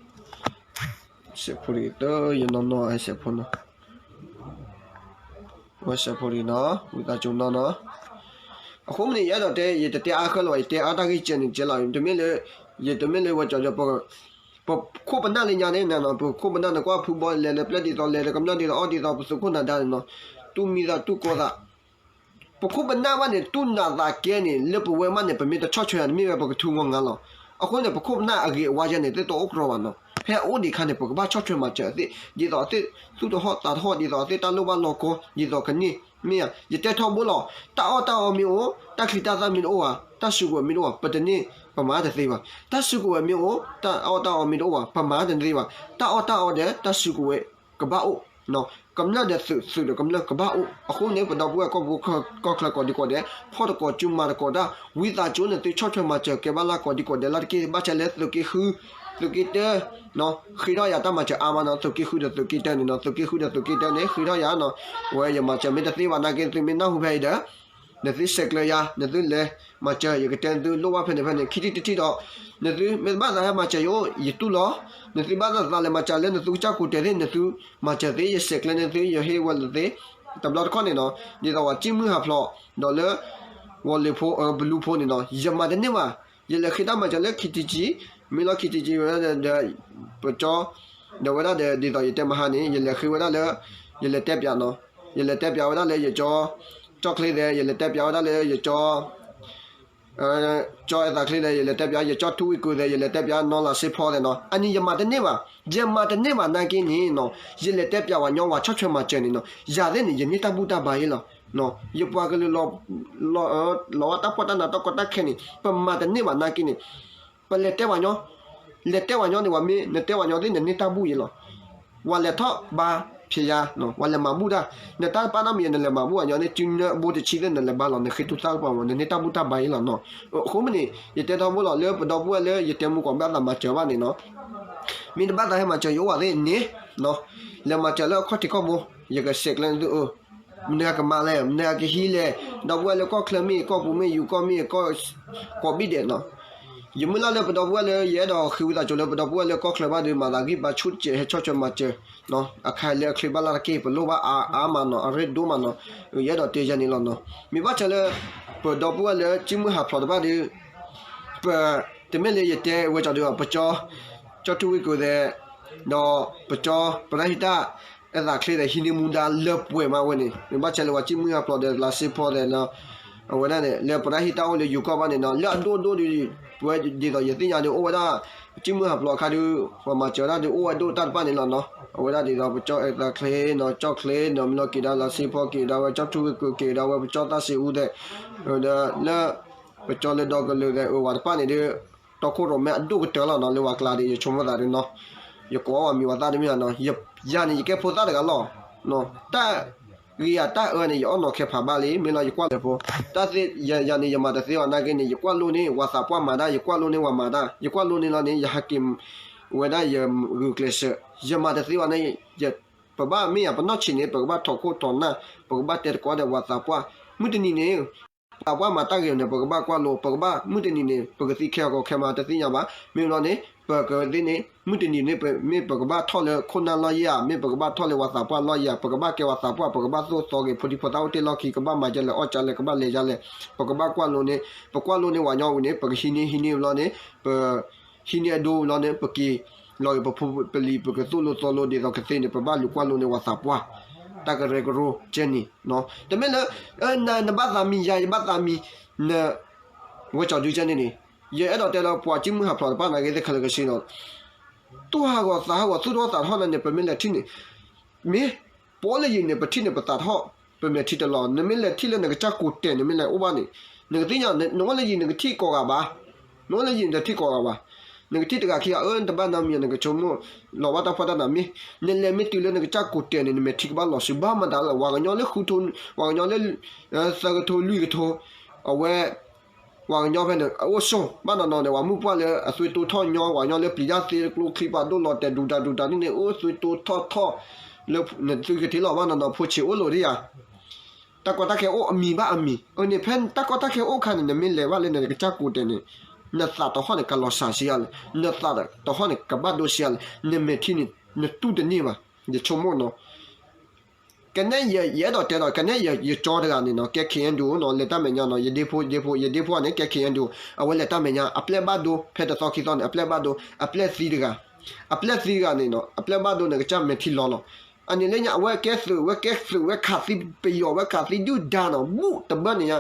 စဲးဖိတဂ့ၤ တယနီၢ်နီၢ် စဲးဖိနီၤ, ဝဲစဲးဖိတဂ့ၤနီၤ ဝံသးစူၤနီၤနီၤ. အဃိမ့ၢ်န့ၣ် ယအဲၣ်ဒိးတဲ ယတတဲအါဃၢလၢၤဘၣ်, ယတဲအါတၢ်ဂ့ၢ်ကဲန့ၣ်ကဲလီၤ. တမ့ၢ်လၢ ယတမ့ၢ်လၢဝဲကၠီဒီး ပခိၣ်ပနၢ်လၢညါန့ၣ်နီၤ, ပခိၣ်ပနၢ်န့ၣ် ကွၢ်ဖုဘီလဲၤလၢပျဲၢ်ဒ်သိး လဲၤလၢကမျၢၢ်ဒ်သိး အီၣ်ဒ်သိး ပသုးခိၣ်နၤဒါန့ၣ်နီၤ, တူၢ်မံသးတူၢ်ကီသး ပခိၣ်ပနၢ်ဘၣ်န့ၣ် တူၢ်နးသးကဲန့ၣ် လၢပဝဲမးန့ၣ် ပမ့ၢ်တဆီၣ်ထွဲယၤန့ၣ် မ့ၢ်ဝဲပကထူငီၢ်ငါလီၤ. အဃိန့ၣ် ပခိၣ်ပနၢ်အဂ့ၤအဝါယဲန့ၣ် သ့ၣ်တအိၣ်ကြီဘၣ်နီၤ. ဖဲအအိၣ်ဒံးအခါန့ၣ် ပကဘၣ်ဆီၣ်ထွဲမၤစၢၤအသ့ၣ်, ဒ်သိးအသ့ၣ်သူၣ်တဟီၣ်သးတဟီၣ် ဒ်သိးအသ့ၣ်တၢ်လိၣ်ဘၣ်လီၢ်ကီ ဒ်သိးကန့ၢ်, မ့ၢ်ဧါ. ယတဲထီဘိလီၤ, တၢ်အီၣ်တၢ်အီမ့ၢ်အိၣ်, တၢ်ချံတၢ်သၣ်မ့ၢ်တအိၣ်ဧါ, တၢ်စုကဝဲၤမ့ၢ်တအိၣ်ဧါ, ပတန့ၢ်, ပမၤတသ့ဘၣ်. တၢ်စုကဝဲၤမ့ၢ်အိၣ်, တၢ်အီၣ်တၢ်အီမ့ၢ်တအိၣ်ဘၣ်, ပမၤတသ့ဘၣ်. တၢ်အီၣ်တၢ်အီဒီးတၢ်စုကဝဲၤကဘၣ်အိၣ် ကမျၢၢ်ဒီးသုး, သုးဒီးကမျၢၢ်ကဘၣ်အိၣ်. အဃိန့ၣ် ပဒီပုၢ်ဝဲၢ်ကီၢ်ပူၤကီၢ်ချၢကိးဒံကိးဒဲး ဖီၣ်တကိးစုမၤတကိးတၢ်, ဝံသးစူၤန့ၣ် သုဆီၣ်ထွဲမၤစၢၤကဲဘၣ်လၢ်ကိးဒံကိးဒဲးလၢ်တက့ၢ်. ဘၣ်ဆၣ်လၢသုးက့ဃု, သုးက့တၢ, ဃ့ထီၣ်ယၤတၢ်မၤစၢၤအါမးနီၤ, သုးက့ဃုဒီးသုးက့တၢန့ၣ်နီၤ, သုးက့ဃုဒီးသုးက့တၢန့ၣ် ဃ့ထီၣ်ယၤနီၤ. ဝဲယမၤစၢၤမ့ၢ်တသ့ဘၣ်နာ်က့ သုမ့ၢ်နၢ်ဟူဖဲအံၤဒီး နသုဆဲးကျၢယၤ, နသုလဲၤမၤစၢၤ, ယကတဲနသုလိၣ်ဘၣ်ဖဲန့ၣ်ဖဲန့ၣ် ခံထံၣ်တထံၣ်ဒီး နသုမ့ၢ်တဘၣ်သးဟဲမၤစၢၤယအိၣ် ယတူၢ်လီၤ. နသုဘၣ်သးလဲၤမၤစၢၤလၢနသုကစၢ်ကိးတဲာ်သ့ၣ် နသုမၤစၢၤသ့, ယဆဲးကျၢနသု ယဟ့ၣ်ဝဲလၢသ့. တဘျီတခီၣ်န့ၣ်နီၤ ဒ်သိးပှၤကံၣ်မုၢ်ဟးဖျိး ဒီးလၢ ဝီၤလ့ၤဖိ ဘလူးဖိန့ၣ်နီၤ ယမၤတန့ၢ်ဘၣ်. ယလဲၤဃ့တၢ်မၤစၢၤလၢ ခံထံကံ, မ့ၢ်လီၤ ခံထံကံဝဲဒၣ်ဒီး ပကၠီ ဒီးဝဲဒၣ်ဒီး ဒ်သိးယတဲမဟါန့ၣ် ယလဲၤဃ့ဝဲဒၣ်လၢ ယလဲၤတဲပၠးနီၤ, ယလဲၤတဲပၠးဝဲဒၣ်လၢယကၠီ ကၠီချ့သဲး, ယလဲၤတဲပၠးဝဲဒၣ်လၢယကၠီ ကၠီအဲသးချ့သဲး, ယလဲၤတဲပၠး ယကၠီထူဝ့ၢ်ကုာ်သဲး, ယလဲၤတဲပၠးနီၢ်လၤစ့ဖီသဲးနီၤ. အန့ၣ်ယမၤတန့ၢ်ဘၣ်. ယမၤတန့ၢ်ဘၣ်နာ်က့န့ၣ်နီၤ ယလဲၤတဲပၠးဝဲညီ ပှၤဆီၣ်ထွဲမၤစၢၤန့ၣ်နီၤ ယၤသ့ၣ်န့ၣ် ယန့ၢ်တၢ်ဘူၣ်တၢ်ဘါအံၤလီၤ. ယပှၤကလုာ် လီၤဝဲတၢ်ဖှီၣ်တၢ်နးတၢ်ကီတၢ်ခဲန့ၣ် ပမၤတန့ၢ်ဘၣ်နာ်က့န့ၣ် ပလဲၤတဲပှၤညီ, လဲၤတဲပှၤညီန့ၣ် ပှၤမ့ၢ်နတဲပှၤညီသ့ၣ် နန့ၢ်တၢ်ဘူၣ်အံၤလီၤ. ပှၤလဲၤထီၣ်ဘါဖျဲးယၤ, ပှၤလဲၤမၤဘူၣ်တၢ်, နတၢ်တပာ်နီတမံၤ နလဲၤမၤဘူၣ်အညီန့ၣ် စုနၢဘိတဆံသ့ၣ် နလဲၤဘါလီၤ နဃ့ထူသၣ်ကပၤမး နန့ၢ်တၢ်ဘူၣ်တၢ်ဘါအံၤလီၤနီၤ. အဃိမ့ၢ်န့ၣ် ယတဲထီဘိလီၤ လၢပဒီပုၢ်ဝဲၢ်လၢယတဲမူကိးဘၣ်သးမၤစၢၤဘၣ်န့ၣ်နီၤ မ့ၢ်တဘၣ်သးဟဲမၤစၢၤယအိၣ်ဘၣ်သ့ၣ်န့ၣ် လဲၤမၤစၢၤလၢအခီၣ်ထံးခီၣ်ဘိ, ယကဆဲးကျၢနသုအၢ မနုၤကမၤလဲၣ်, မနုၤကဟံးလဲၣ်, ဒီပုၢ်ဝဲၢ်လၢကီၢ်ချၢမ့ၢ် ကီၢ်ပူၤမ့ၢ် ယူၤကီၢ်မ့ၢ် ကီၢ်ကိးဘ့ၣ်ဒဲးနီၤ. ယမုၢ်လၢ်လၢပဒီပုၢ်ဝဲၢ်လၢ ယအဲၣ်ဒိးဃ့ဝံသးစူၤလၢပဒီပုၢ်ဝဲၢ်လၢကီၢ်ချၢဘၣ်ဒီး မၤသးဂံၢ်ဘါဆူၣ်တစဲး ဟဲဆီၣ်ထွဲမၤစၢၤ အခါလၢအချ့ဘၣ်လၢ်တက့ၢ် ပလိၣ်ဘၣ်အါအါမးနီၤ အရ့ဒိၣ်မးနီၤ. ယအဲၣ်ဒိးတဲယၤန့ၣ်လီၤနီၤ. မ့ၢ်ဘၣ်ဆၣ်လၢ ပဒီပုၢ်ဝဲၢ်လၢကံၣ်မုၢ်ဟးဖျိးတဖၣ်ဒီး ပ တမ့ၢ်လၢယတဲဝဲကၠီဒီး ပကၠီ ကၠီထူဝ့ၢ်ကုာ်သဲး ဒီးပကၠီ ပရဟိတ အဲသးချ့သဲး ဟံးန့ၢ်မူဒါလၢပှဲၤမးဝဲန့ၣ် မ့ၢ်ဘၣ်ဆၣ်လၢပှၤကံၣ်မုၢ်ဟးဖျိးဒီး လၤစ့ဖီသဲးလီၤ. အဝဲဒၣ်န့ၣ် လၢပရဟိတအိၣ်လၢယူၤကီၢ်ဘၣ်န့ၣ်နီၤ လၢအဒိၣ်ဒိၣ်ဒီး ပဝဲဒ်သိးယသ့ၣ်ညါဒီး အိၣ်ဝဲဒၣ် ကံၣ်မုၢ်ဟးဖျိးအခါဒီး ပှၤမၤစၢၤဒၣ်ဒီး အိၣ်ဝဲဒိၣ်တၢ်တဖၣ်န့ၣ်လီၤနီၤ. အဝဲဒၣ်ဒ်သိး ပကၠီအဲသးချ့နီၤ ကၠီချ့နီၤ မ့ၢ်လီၤက့ၤဒီးလၤစ့ဖီ က့ၤဒီးဝဲကၠီထူဝ့ၢ်ကုာ် က့ၤဒီးဝဲပကၠီသၣ်စံးအူသဲး ဒီးလၢ ပကၠီလၢဒီကလုာ်သဲး အဝဲတဖၣ်န့ၣ်ဒီး တီခိၣ်ရိၣ်မဲအဒိၣ်ကတၢၢ်လီၤနီၤ လၢပှၤကျါဒီး ယဆိကမိၣ်သးဒီးနီၤ ယကိးအီၣ်ဝဲမံၤဝဲသၣ်တမ့ၢ်နီၤ ယၤန့ၣ် ယကဲဖိသၣ်တဂၤလီၤ. တၢ်ဂ့ၤဧါတၢ်အၢန့ၣ် ယအီၣ်နီၤခဲဖးဘၣ်လံ မ့ၢ်လီၤယကွၢ်လၢဖိ တၢ်သ့ ယၤန့ၣ် ယမၤတသ့ဘၣ်နာ်က့န့ၣ် ယကွၢ်လိန့ၣ် ပှၤသးပှၢ်မၤတၢ် ယကွၢ်လိန့ၣ် ပှၤမၤတၢ် ယကွၢ်လိန့ၣ်လီၤန့ၣ် ယဟးက့ၤဝဲဒၣ်ယဂုာ်ကျဲးစၢး ယမၤတသ့ဘၣ်န့ၣ် ပဘၣ်မ့ၢ်ယၤ ပနီၢ်ဆံးန့ၣ် ပကဘၣ်ထီၣ်ခိၣ်ထီၣ်နၢ် ပကဘၣ်တဲသကိးဒီးပှၤသးပှၢ် မုၢ်တနံၤန့ၣ် ပှၤသးပှၢ်မၤတၢ်ဂ့ၤန့ၣ် ပကဘၣ်ကွၢ်လိ ပကဘၣ် မုၢ်တနံၤန့ၣ် ပကသံခဲအီၤကီးခဲမးတသ့ၣ်ညါဘၣ်. မ့ၢ်ဘျီန့ၣ် ပကသ့ၣ်န့ၣ် မုၢ်တနံၤန့ၣ် မ့ၢ်ပကဘၣ်ထီၣ်လၢခိၣ်နၢ်လီၢ်ယၤ မ့ၢ်ပကဘၣ်ထီၣ်လၢပှၤသးပှၢ်လီၢ်ယၤ ပကဘၣ်ကဲပှၤသးပှၢ် ပကဘၣ်သိၣ်သီက့ၤ ဖိဒံဖိသၣ်အိၣ်တ့ၢ်လီၢ်ခံ ကဘၣ်မၤဒ်လဲၣ်အီၣ်ဒ်လဲၣ် ကဘၣ်လဲၤဒ်လဲၣ် ပကဘၣ်ကွၢ်လိန့ၣ် ပကွၢ်လိန့ၣ်ဝဲညီဝံၤန့ၣ် ပကဟံးန့ၢ်ဟံးန့ၢ်ဘျီန့ၣ် ပ ဟံးန့ၢ်အဒိဘျီန့ၣ် ပက့ၤလီၤက့ၤ ပဖိပလံၤ ပကသိၣ်လိသီလိဒ်သိးကသ့န့ၣ် ပဘၣ်လူၤကွၢ်လိန့ၢ်ပှၤသးပှၢ် တၢ်ကရၢကရိကဲန့ၣ် တမ့ၢ်လၢ နဘၣ်သးမံယၤ ယဘၣ်သးမံ န ဝဲကၠီဒုကဲန့ၣ်န့ၣ် ယအဲၣ်ဒိးတဲလၢပှၤကံၣ်မုၢ်ဟးဖျိးတဖၣ်နာ်က့သ့ၣ်ခဲလၢာ်ခဲဆ့နီၤ သူၣ်ဟးဂီၤသးဟးဂီၤ သူၣ်တဟီၣ်သးတဟီၣ်လၢန့ၣ် ပမ့ၢ်လဲၤထံၣ်န့ၣ် မ့ၢ် ပအိၣ်လၢယံၤန့ၣ် ပထံၣ်န့ၣ် ပသးတဟီၣ် ပမဲာ်ထံတလီၤ. နမ့ၢ်လဲၤထံၣ်လၢနကစၢ်ကိးတဲာ်န့ၣ် မ့ၢ်လဲၤအိၣ်ဘၣ်န့ၣ်, နကသ့ၣ်ညါ နအိၣ်လၢယံၤနကထံၣ်ကိးဂၤဘၣ်, နအိၣ်လၢယံၤနတထံၣ်ကိးဂၤဘၣ်, နကထံၣ်တဂၤခံဂၤ အၢ နတဘၣ်နီတမံၤ နကဆိကမိၣ်လီၤဘၣ်တၢ်ဖှီၣ်တၢ်နးမ့ၢ်, နလဲၤမ့ၢ်တုၤလၢနကစၢ်ကိးတဲာ်န့ၣ် နမဲာ်ထံကဘၣ်လီၤဆူ ဘၣ်မတၤလဲၣ် ပှၤကညီလၢဃုထိ, ပှၤကညီလၢ သၢကထိလွံၢ်ကထိ, အဝဲ ပှၤကညီဖဲန့ၣ် အအိၣ်ဆိး ဘၣ်နီၢ်နီၢ်န့ၣ် ပှၤမုၢ်ပှၢ်လၢအသွံၣ်တိၢ်ထီၣ်ညီ ပှၤကညီလၢပျံၤတၢ်သ့ ကျိချံပာ်ဒိၣ်လီၤတဲာ်ဒူတၢ်ဒူတၢ်န့ၣ်န့ၣ် အိၣ်သွံၣ်တိၢ်ထီၣ်ထီၣ် လၢနသုကထံၣ်လီၤဘၣ်နီၢ်နီၢ် ဖိဆံးအိၣ်လိာ်ဒံးယၤ, တၢ်ကီတၢ်ခဲအိၣ်အမံၤဘၣ်အမံၤ, အန့ၣ်ဖဲတၢ်ကီတၢ်ခဲအိၣ်ခါန့ၣ် နမ့ၢ်လဲၤဘၣ်လၢနကစၢ်ကိးတဲာ်န့ၣ် နသးတဟီၣ်န့ၣ် ကလီၤစှၤဆံးယၤလဲၣ်, နသးတဟီၣ်န့ၣ် ကဘၣ်ဒိဆံးယၤလဲၣ်, နမဲာ်ထံန့ၣ် နတူၢ်တန့ၢ်ဘၣ်, ယဆိကမိၣ်နီၤ ကနဲယအဲၣ်ဒိးတဲဒီး ကနဲယကၠီတဂၤန့ၣ်နီၤ ကဲ ခ့ၣ်အဲၣ်ယူၣ် နီၤ လဲၤတၢ်မဲာ်ညါနီၤ ယဒ့ဖိ ယဒ့ဖိ ယဒ့ဖိန့ၣ် ကဲ ခ့ၣ်အဲၣ်ယူၣ် အဝဲလဲၤတၢ်မဲာ်ညါ အပျဲၢ်ဘၣ်ဒိ ဖဲတသီခံသီန့ၣ် အပျဲၢ်ဘၣ်ဒိ အပျဲၢ်သံတဂၤ, အပျဲၢ်သံတဂၤန့ၣ်နီၤ အပျဲၢ်ဘၣ်ဒိန့ၣ် ကစၢ်မဲာ်ထံလီၤလီၤ. အန့ၣ်လၢညါ အဝဲကဲသုး ဝဲကဲသုးဝဲခးသံပယီၤ ဝဲခးသံဒုၣ်ဒါနီၤ ဘူးတဘၢန့ၣ်ညါ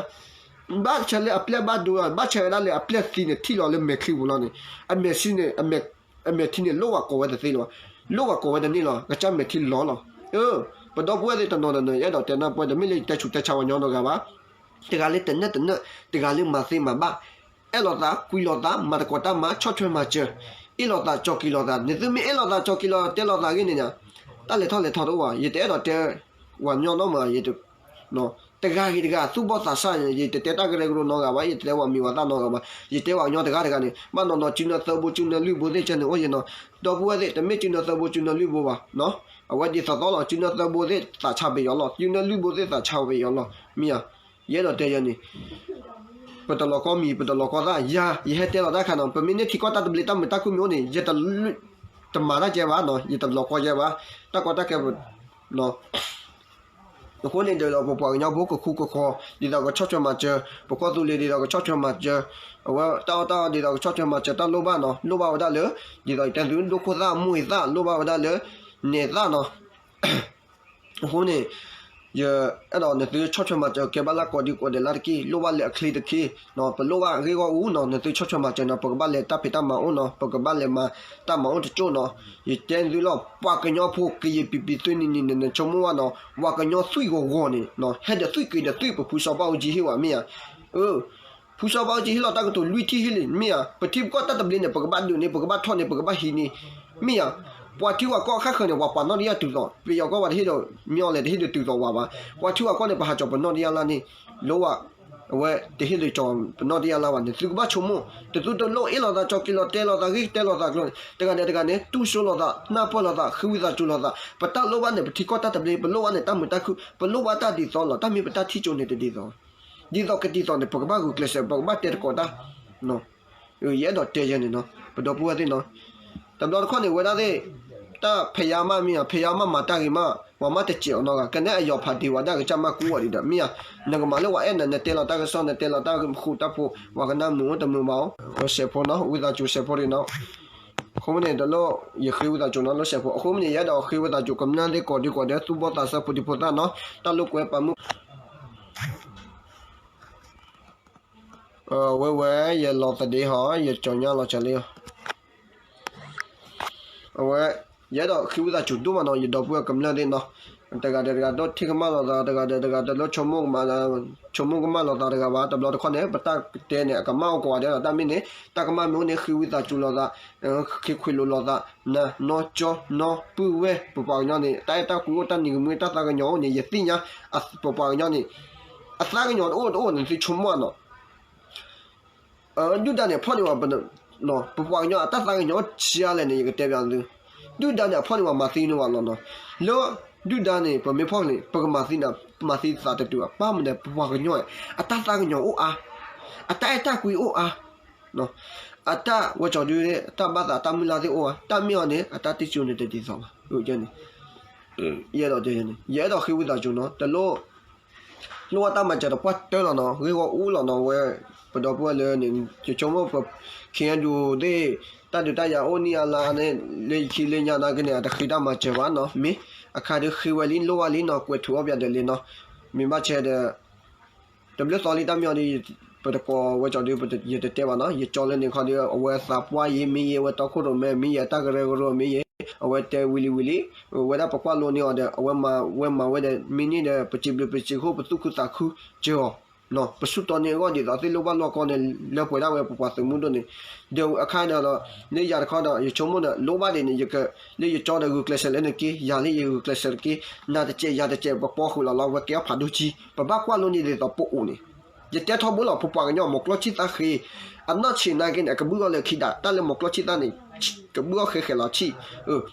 ဘၣ်ဆၣ်လၢအပျဲၢ်ဘၣ်ဒိ ဘၣ်ဆၣ်ဝဲဒၣ်လၢအပျဲၢ်သံန့ၣ် ထံၣ်လီၤလၢမဲာ်ချံပူၤလီၤန့ၣ် အမဲာ်ထံန့ၣ် အမဲာ်ထံန့ၣ် လိၣ်ဝဲကိးဝဲတသ့လၢၤဘၣ်, လိၣ်ဝဲကိးဝဲတန့ၢ်လၢၤဘၣ် ကစၢ်မဲာ်ထံလီၤလီၤ. ပဒီပုၢ်ဝဲၢ်သ့ၣ်တနီၤနီၤ ယအဲၣ်ဒိးတဲနၢ်ပၢၢ် တမ့ၢ်လၢယတဲဆူးတဲဆါပှၤကညီတဂၤဘၣ်, တဂၤလၢတနၢၣ်တနၢၣ် တဂၤလၢမၤသ့မၤဘၣ်, အဲၣ်လိာ်သး ကွံလိာ်သး မၤသကိးတၢ်မၤ ဆီၣ်ထွဲမၤစၢၤ, အ့ၣ်လိာ်သး ကၠီၤက့ၤလိာ်သး, နသုမ့ၢ်အဲၣ်လိာ်သး ကၠီၤက့ၤလိာ် တဲလိာ်သးအဂ့ၢ်န့ၣ် တၢ်လဲၤထီၣ်လဲၤထီတအိၣ်ဘၣ်, ယတအဲၣ်ဒိးတဲ ပှၤကညီနီတမံၤ ယ တဂၤဂ့ၤတဂၤ သူၣ်ဘီၣ်သးစၢ်န့ၣ် ယတတဲတၢ်ကရၢကရိနီတဂၤဘၣ်, ယတတဲပှၤမံၤပှၤသၣ်နီတဂၤဘၣ်, ယတဲပှၤကညီတဂၤတဂၤန့ၣ် ဘၣ်နီၢ်နီၢ် စုနၢသၢဘိ စုနၢလွံၢ်ဘိသ့ၣ်ကဲန့ၣ်အိၣ်ယဲနီၤ, ဒီပုၢ်ဝဲၢ်သ့ၣ် တမ့ၢ်စုနၢသၢဘိ စုနၢလွံၢ်ဘိဘၣ်, အဝဲဒ်သိးသိးလီၤ, စုနၢသၢဘိသ့ၣ်သးဆါပယီၤလီၤ, စုနၢလွံၢ်ဘိသ့ၣ်သးဆါပယီၤလီၤ, မ့ၢ်ဧါ, ယအဲၣ်ဒိးတဲယဲန့ၣ် ပတလီၤကီမံၤ ပတလီၤကီသၣ်, ယၤ ယဟဲတဲလီၤတၢ်ခါနီၤ, ပမ့ၢ်န့ၢ်ထံကီၢ်တၢ်သဘျ့တၢ်မုာ်တၢ်ခုၣ်မ့ၢ်အိၣ်န့ၣ် ယတ တမၤတၢ်ကဲဘၣ်နီၤ, ယတလီၤကီကဲဘၣ်, တၢ်ကီတၢ်ခဲ အဃိန့ၣ်ဒီး ပပှၤကညီဖိကဃူကဃီၤ ဒ်သိးကဆီၣ်ထွဲမၤစၢၤ, ပကီၢ်သူလ့ၤဒ်သိးကဆီၣ်ထွဲမၤစၢၤ, အဝဲတၢ်အီၣ်တၢ်အီဒ်သိးကဆီၣ်ထွဲမၤစၢၤ တၢ်လိၣ်ဘၣ်နီၤ, လိၣ်ဘၣ်ဝဲဒၣ်လၢ ဒ်သိးယတဲသု ဒိၣ်ခိၣ်သၣ် မိၢ်အံၤသၣ် လိၣ်ဘၣ်ဝဲဒၣ်လၢ နဲၣ်သၣ်နီၤ အဃိန့ၣ် ယအဲၣ်ဒိးနသုဆီၣ်ထွဲမၤစၢၤ ကဲဘၣ်လၢကိးဒံကိးဒဲးလၢ်တက့ၢ်, လိၣ်ဘၣ်လၢအချ့တခ့, ပလိၣ်ဘၣ်ဂ့ၢ်ဂီၢ်အူနီၤ, နသုဆီၣ်ထွဲမၤစၢၤနီၤ, ပကဘၣ်လဲၤတၢ်ဖံးတၢ်မၤအိၣ်နီၤ, ပကဘၣ်လဲၤမၤတၢ်မၤအိၣ်တကၠိၢ်နီၤ, ယတဲသုလီၤ, ပှၤကညီဖိကယံာ်ပံၤပံၤသုနံၤနံၤန့ၣ် နဆိကမိၣ်ဘၣ်နီၤ, ပှၤကညီသွံၣ်ဂီၤဂီၤန့ၣ် ဟဲဒီးသွံၣ်က့ၤဒီးသွံၣ် ပဖုစီၤဘၣ်အူကၠံဟ့ၣ်ဝဲမ့ၢ်ဧါ, ဖုစီၤဘၣ်အူကၠံဟ့ၣ်လီၤတၢ်ကတိၤလွံၢ်ထံၣ်ဟ့ၣ်လံ မ့ၢ်ဧါ, ပထံပကီၢ်တၢ်သဘျ့န့ၣ် ပကဘၣ်ဒုးန့ၢ် ပကဘၣ်ထီၣ်န့ၢ် ပကဘၣ်ဟံးန့ၢ် မ့ၢ်ဧါ, ပှၤထံပှၤကီၢ်အခါဃၢၤန့ၣ် ပှၤပာ်နီၣ်တယၢ်တုၤသိး, ပယီၤကီၢ်ပှၤတဟ့ၣ်ဒီး မ့ၢ်အီၤလဲၣ် တဟ့ၣ်ဒီးတုၤသိးဝဲဘၣ်, ပှၤထံပှၤကီၢ်န့ၣ် ပဟးကၠီၤပနီၣ်တယၢ်လၢ်န့ၣ်, လိၣ်ဘၣ်, အဝဲတဟ့ၣ်ဒီးကၠီၤပနီၣ်တယၢ်လၢ်ဘၣ်, နသုကဘၣ်ဆိကမိၣ်, တသုတလိၣ်အ့ၣ်လိာ်သး ကၠီၤက့ၤလိာ် တဲလိာ်သး ဂ့ၢ်တဲလိာ်သးကျိၤန့ၣ် တဂၤဒီးတဂၤန့ၣ် တူၢ်စိလိာ်သး နၢ်ပၢၢ်လိာ်သး ဃ့ဝံသးစူၤလိာ်သး, ပတၢ်လိၣ်ဘၣ်န့ၣ် ပထံကီၢ်တၢ်သဘျ့ ပလိၣ်ဘၣ်န့ၣ် တၢ်မုာ်တၢ်ခုၣ် ပလိၣ်ဘၣ်တၢ်ဒ်သိးလီၤ, တၢ်မ့ၢ်ပတၢ်ထံၣ်ကၠိန့ၣ်တဒ်သိး ဒ်သိးကဒ်သိးန့ၣ် ပကဘၣ်ဂုာ်ကျဲးစၢး ပကဘၣ်တဲသကိးတၢ်, ယအဲၣ်ဒိးတဲယဲန့ၣ်နီၤ, ပဒီပုၢ်ဝဲၢ်သ့ၣ်နီၤ, တဘျီတခီၣ်န့ၣ်ဝဲဒၣ်သ့ၣ်, တၢ်ဖဲယါမးမ့ၢ်ဧါ, ဖဲယါမးမၤတၢ်ဂ့ၤမး, ပှၤမးတစဲးအီၤနီတဂၤ, ကနဲအယီၤဖးဒံးဝဲဒၣ်ကစၢ်မးကူအီၤဒံးဒီး မ့ၢ်ဧါ, နကမၤလၢပှၤအဲၣ်နၤ နတဲလီၤတၢ်ကစီၣ် နတဲလီၤတၢ်ဃူတၢ်ဖိး ပှၤကနၢ်မုာ်အိၣ်တမုာ်ဘၣ်အိၣ်, စဲးဖိနီၤ ဝံသးစူၤစဲးဖိဒံးနီၤ အဃိမ့ၢ်န့ၣ် တလိၣ်ယဃ့ဝံသးစူၤနီၤ လၢစဲးဖိ, အဃိမ့ၢ်န့ၣ် ယအဲၣ်ဒိးဃ့ဝံသးစူၤ ကမျၢၢ်သ့ၣ်ကိးဒံကိးဒဲး သူၣ်ဘီၣ်သးစၢ် ဖိဒံဖိသၣ်နီၤ, တၢ်လိာ်ကွဲပာ်မုာ် ဝဲဝဲ ယလီၤသဒ့ဟီ ယကၠီညါလီၤစၢၤလံ, အဝဲ ယအဲၣ်ဒိးဃ့ဝံသးစူၤဒိၣ်မးနီၤ ယဒီပုၢ်ဝဲၢ်ကမျၢၢ်သ့ၣ်နီၤ, တဂၤဒီးတဂၤ ဒိးထံၣ်ကမၣ်လိာ်သး တဂၤဒီးတဂၤ တလိၣ်ဆိကမိၣ်ကမၣ်လိာ်သးတဂၤဘၣ်, တဘျီတခီၣ်န့ၣ် ပတၢ်ကတဲန့ၣ် အကမၣ်အိၣ်ကိးဂၤဒဲးလီၤ, တၢ်မ့ၢ်န့ၣ် တၢ်ကမၣ်မ့ၢ်အိၣ်န့ၣ် ဃ့ဝံသးစူၤလိာ်သး ဃ့ခွဲးလိာ်လိာ်သး, နနီၢ်ကၠီနီၢ်ပုၢ်ဝဲၢ် ပပှၤကညီန့ၣ် တၢ်အဲၣ်တၢ်ကွံအိၣ် တၢ်နံၤကမှံ တၢ်သးကညီၤအိၣ်န့ၣ် ယသ့ၣ်ညါ, ပပှၤကညီန့ၣ် အသးကညီၤတအိၣ်တအိၣ်န့ၣ် သုဆိကမိၣ်နီၤ, ဒုၣ်ဒါန့ၣ် ဖီၣ်န့ၢ်ဝဲ ပပှၤကညီအတၢ်သးကညီၤအိၣ်ဆံးအါလဲၣ်န့ၣ် ယကတဲဘၣ်သု, ဒုၣ်ဒါန့ၣ် အဖီၣ်န့ၢ်ဝဲမၤသံန့ၢ်ဝဲလီၤနီၤ, လၢ ဒုၣ်ဒါန့ၣ် ပမ့ၢ်ဖီၣ်န့ၣ် ပကမၤသံန့ၣ် မၤသံသးတတုၤဘၣ်, ဘၣ်မနုၤ ပပှၤကညီ အတၢ်သးကညီၤအိၣ်အါ, အတၢ်အဲၣ်တၢ်ကွံအိၣ်အါ အတၢ်ဝဲကၠီဒု တၢ်ဘၣ်သးတၢ်မုၢ်လၢ်သ့ၣ်အိၣ်ဧါ, တၢ်မ့ၢ်အီၤန့ၣ် အတၢ်တံၢ်စူၤန့ၣ်တဒ်သိးဘၣ်, ယအဲၣ်ဒိးတဲန့ၣ် ယအဲၣ်ဒိးဃ့ဝံသးစူၤနီၤ, တလိၣ် လိၣ်ဘၣ်တၢ်မၤစၢၤတပှၢ်တၢၢ်လီၤနီၤ, ဂ့ၢ်ဂီၢ်အူလီၤနီၤ, ဝဲ ပဒီပုၢ်ဝဲၢ်လၢန့ၣ် ယဆိကမိၣ်ပ ခ့ၣ်အဲၣ်ယူၣ်သ့ၣ် တၢ်ဒုးတၢ်ယၤအိၣ်န့ၢ်အါလၢန့ၣ် လၢယခံလၢညါနာ်က့န့ၣ် အတဃ့တၢ်မၤစၢၤဘၣ်နီၤ, မ့ၢ်အခါဒုးဃ့ဝဲလံ လိၣ်ဘၣ်လံနီၤ, ကွဲးထုးအီၣ်ပၠးဒီးလံနီၤ, မ့ၢ်ဘၣ်ဆၣ်ဒီး တဘျုးသီလံ တၢ်မ့ၢ်အီၤဒီး ပတကိးဝဲကၠီဒု ယတတဲဘၣ်နီၤ, ယကၠီလၢန့ၣ်ခီဒီး အဝဲသးပှၢ်ယံၤမ့ၢ်ယဲ အဝဲတီခိၣ်ရိၣ်မဲမ့ၢ်ယဲ တၢ်ကရၢကရိမ့ၢ်ယဲ အဝဲတဲဝံၤလံဝံၤလံ, ဝဲဒၣ်ပကွၢ်လိန့ၢ်အီၤဒီး အဝဲမၤဝဲမၤဝဲဒီး မ့ၢ်န့ၢ်ဒီး ပစံးဘျုးပစံးဖှိၣ် ပသူၣ်ခုသးခုစၢၤအီၤ, ပဆူၣ်တီန့ၢ်အဂီၢ်ဒ်သိးသ့ၣ်လိၣ်ဘၣ်လိာ်ကီၢ်န့ၣ် လၢပှဲၤဒၣ်ဝဲပပှၤသုးမုၢ်ဒိၣ်န့ၣ်, ဒီးအခါဒီး လၢယၤတခီဒီး ယဆိကမိၣ်ဒီး လိၣ်ဘၣ်ဒ်န့ၣ် ယက လၢယကၠီဒီးဂုာ်ကျဲးစၢးလၢနက့, ယၤလၢယဂုာ်ကျဲးစၢးတက့, နၤတစဲးယၤတစဲး ပပီဃုာ်လီၤလီၤ ဝဲကဲအီၣ်ဖးဒိၣ်ကံ, ပဘၣ်ကွၢ်လိန့ၢ်ဒ်သိးပအိၣ်န့ၣ် ယတဲထီဘိလီၤ ပပှၤကညီ မိၢ်ကျီၢ်ဆံၣ်သၣ်ဃ့, အနီၢ်ဆံးနာ်က့န့ၣ် အကဘုၣ်အီၤလၢခံဒး, တၢ်လၢမိၢ်ကျီၢ်ဆံၣ်သၣ်န့ၣ် ကဘုၣ်အီၤဃဲးဃဲးလီၤဆံၣ်,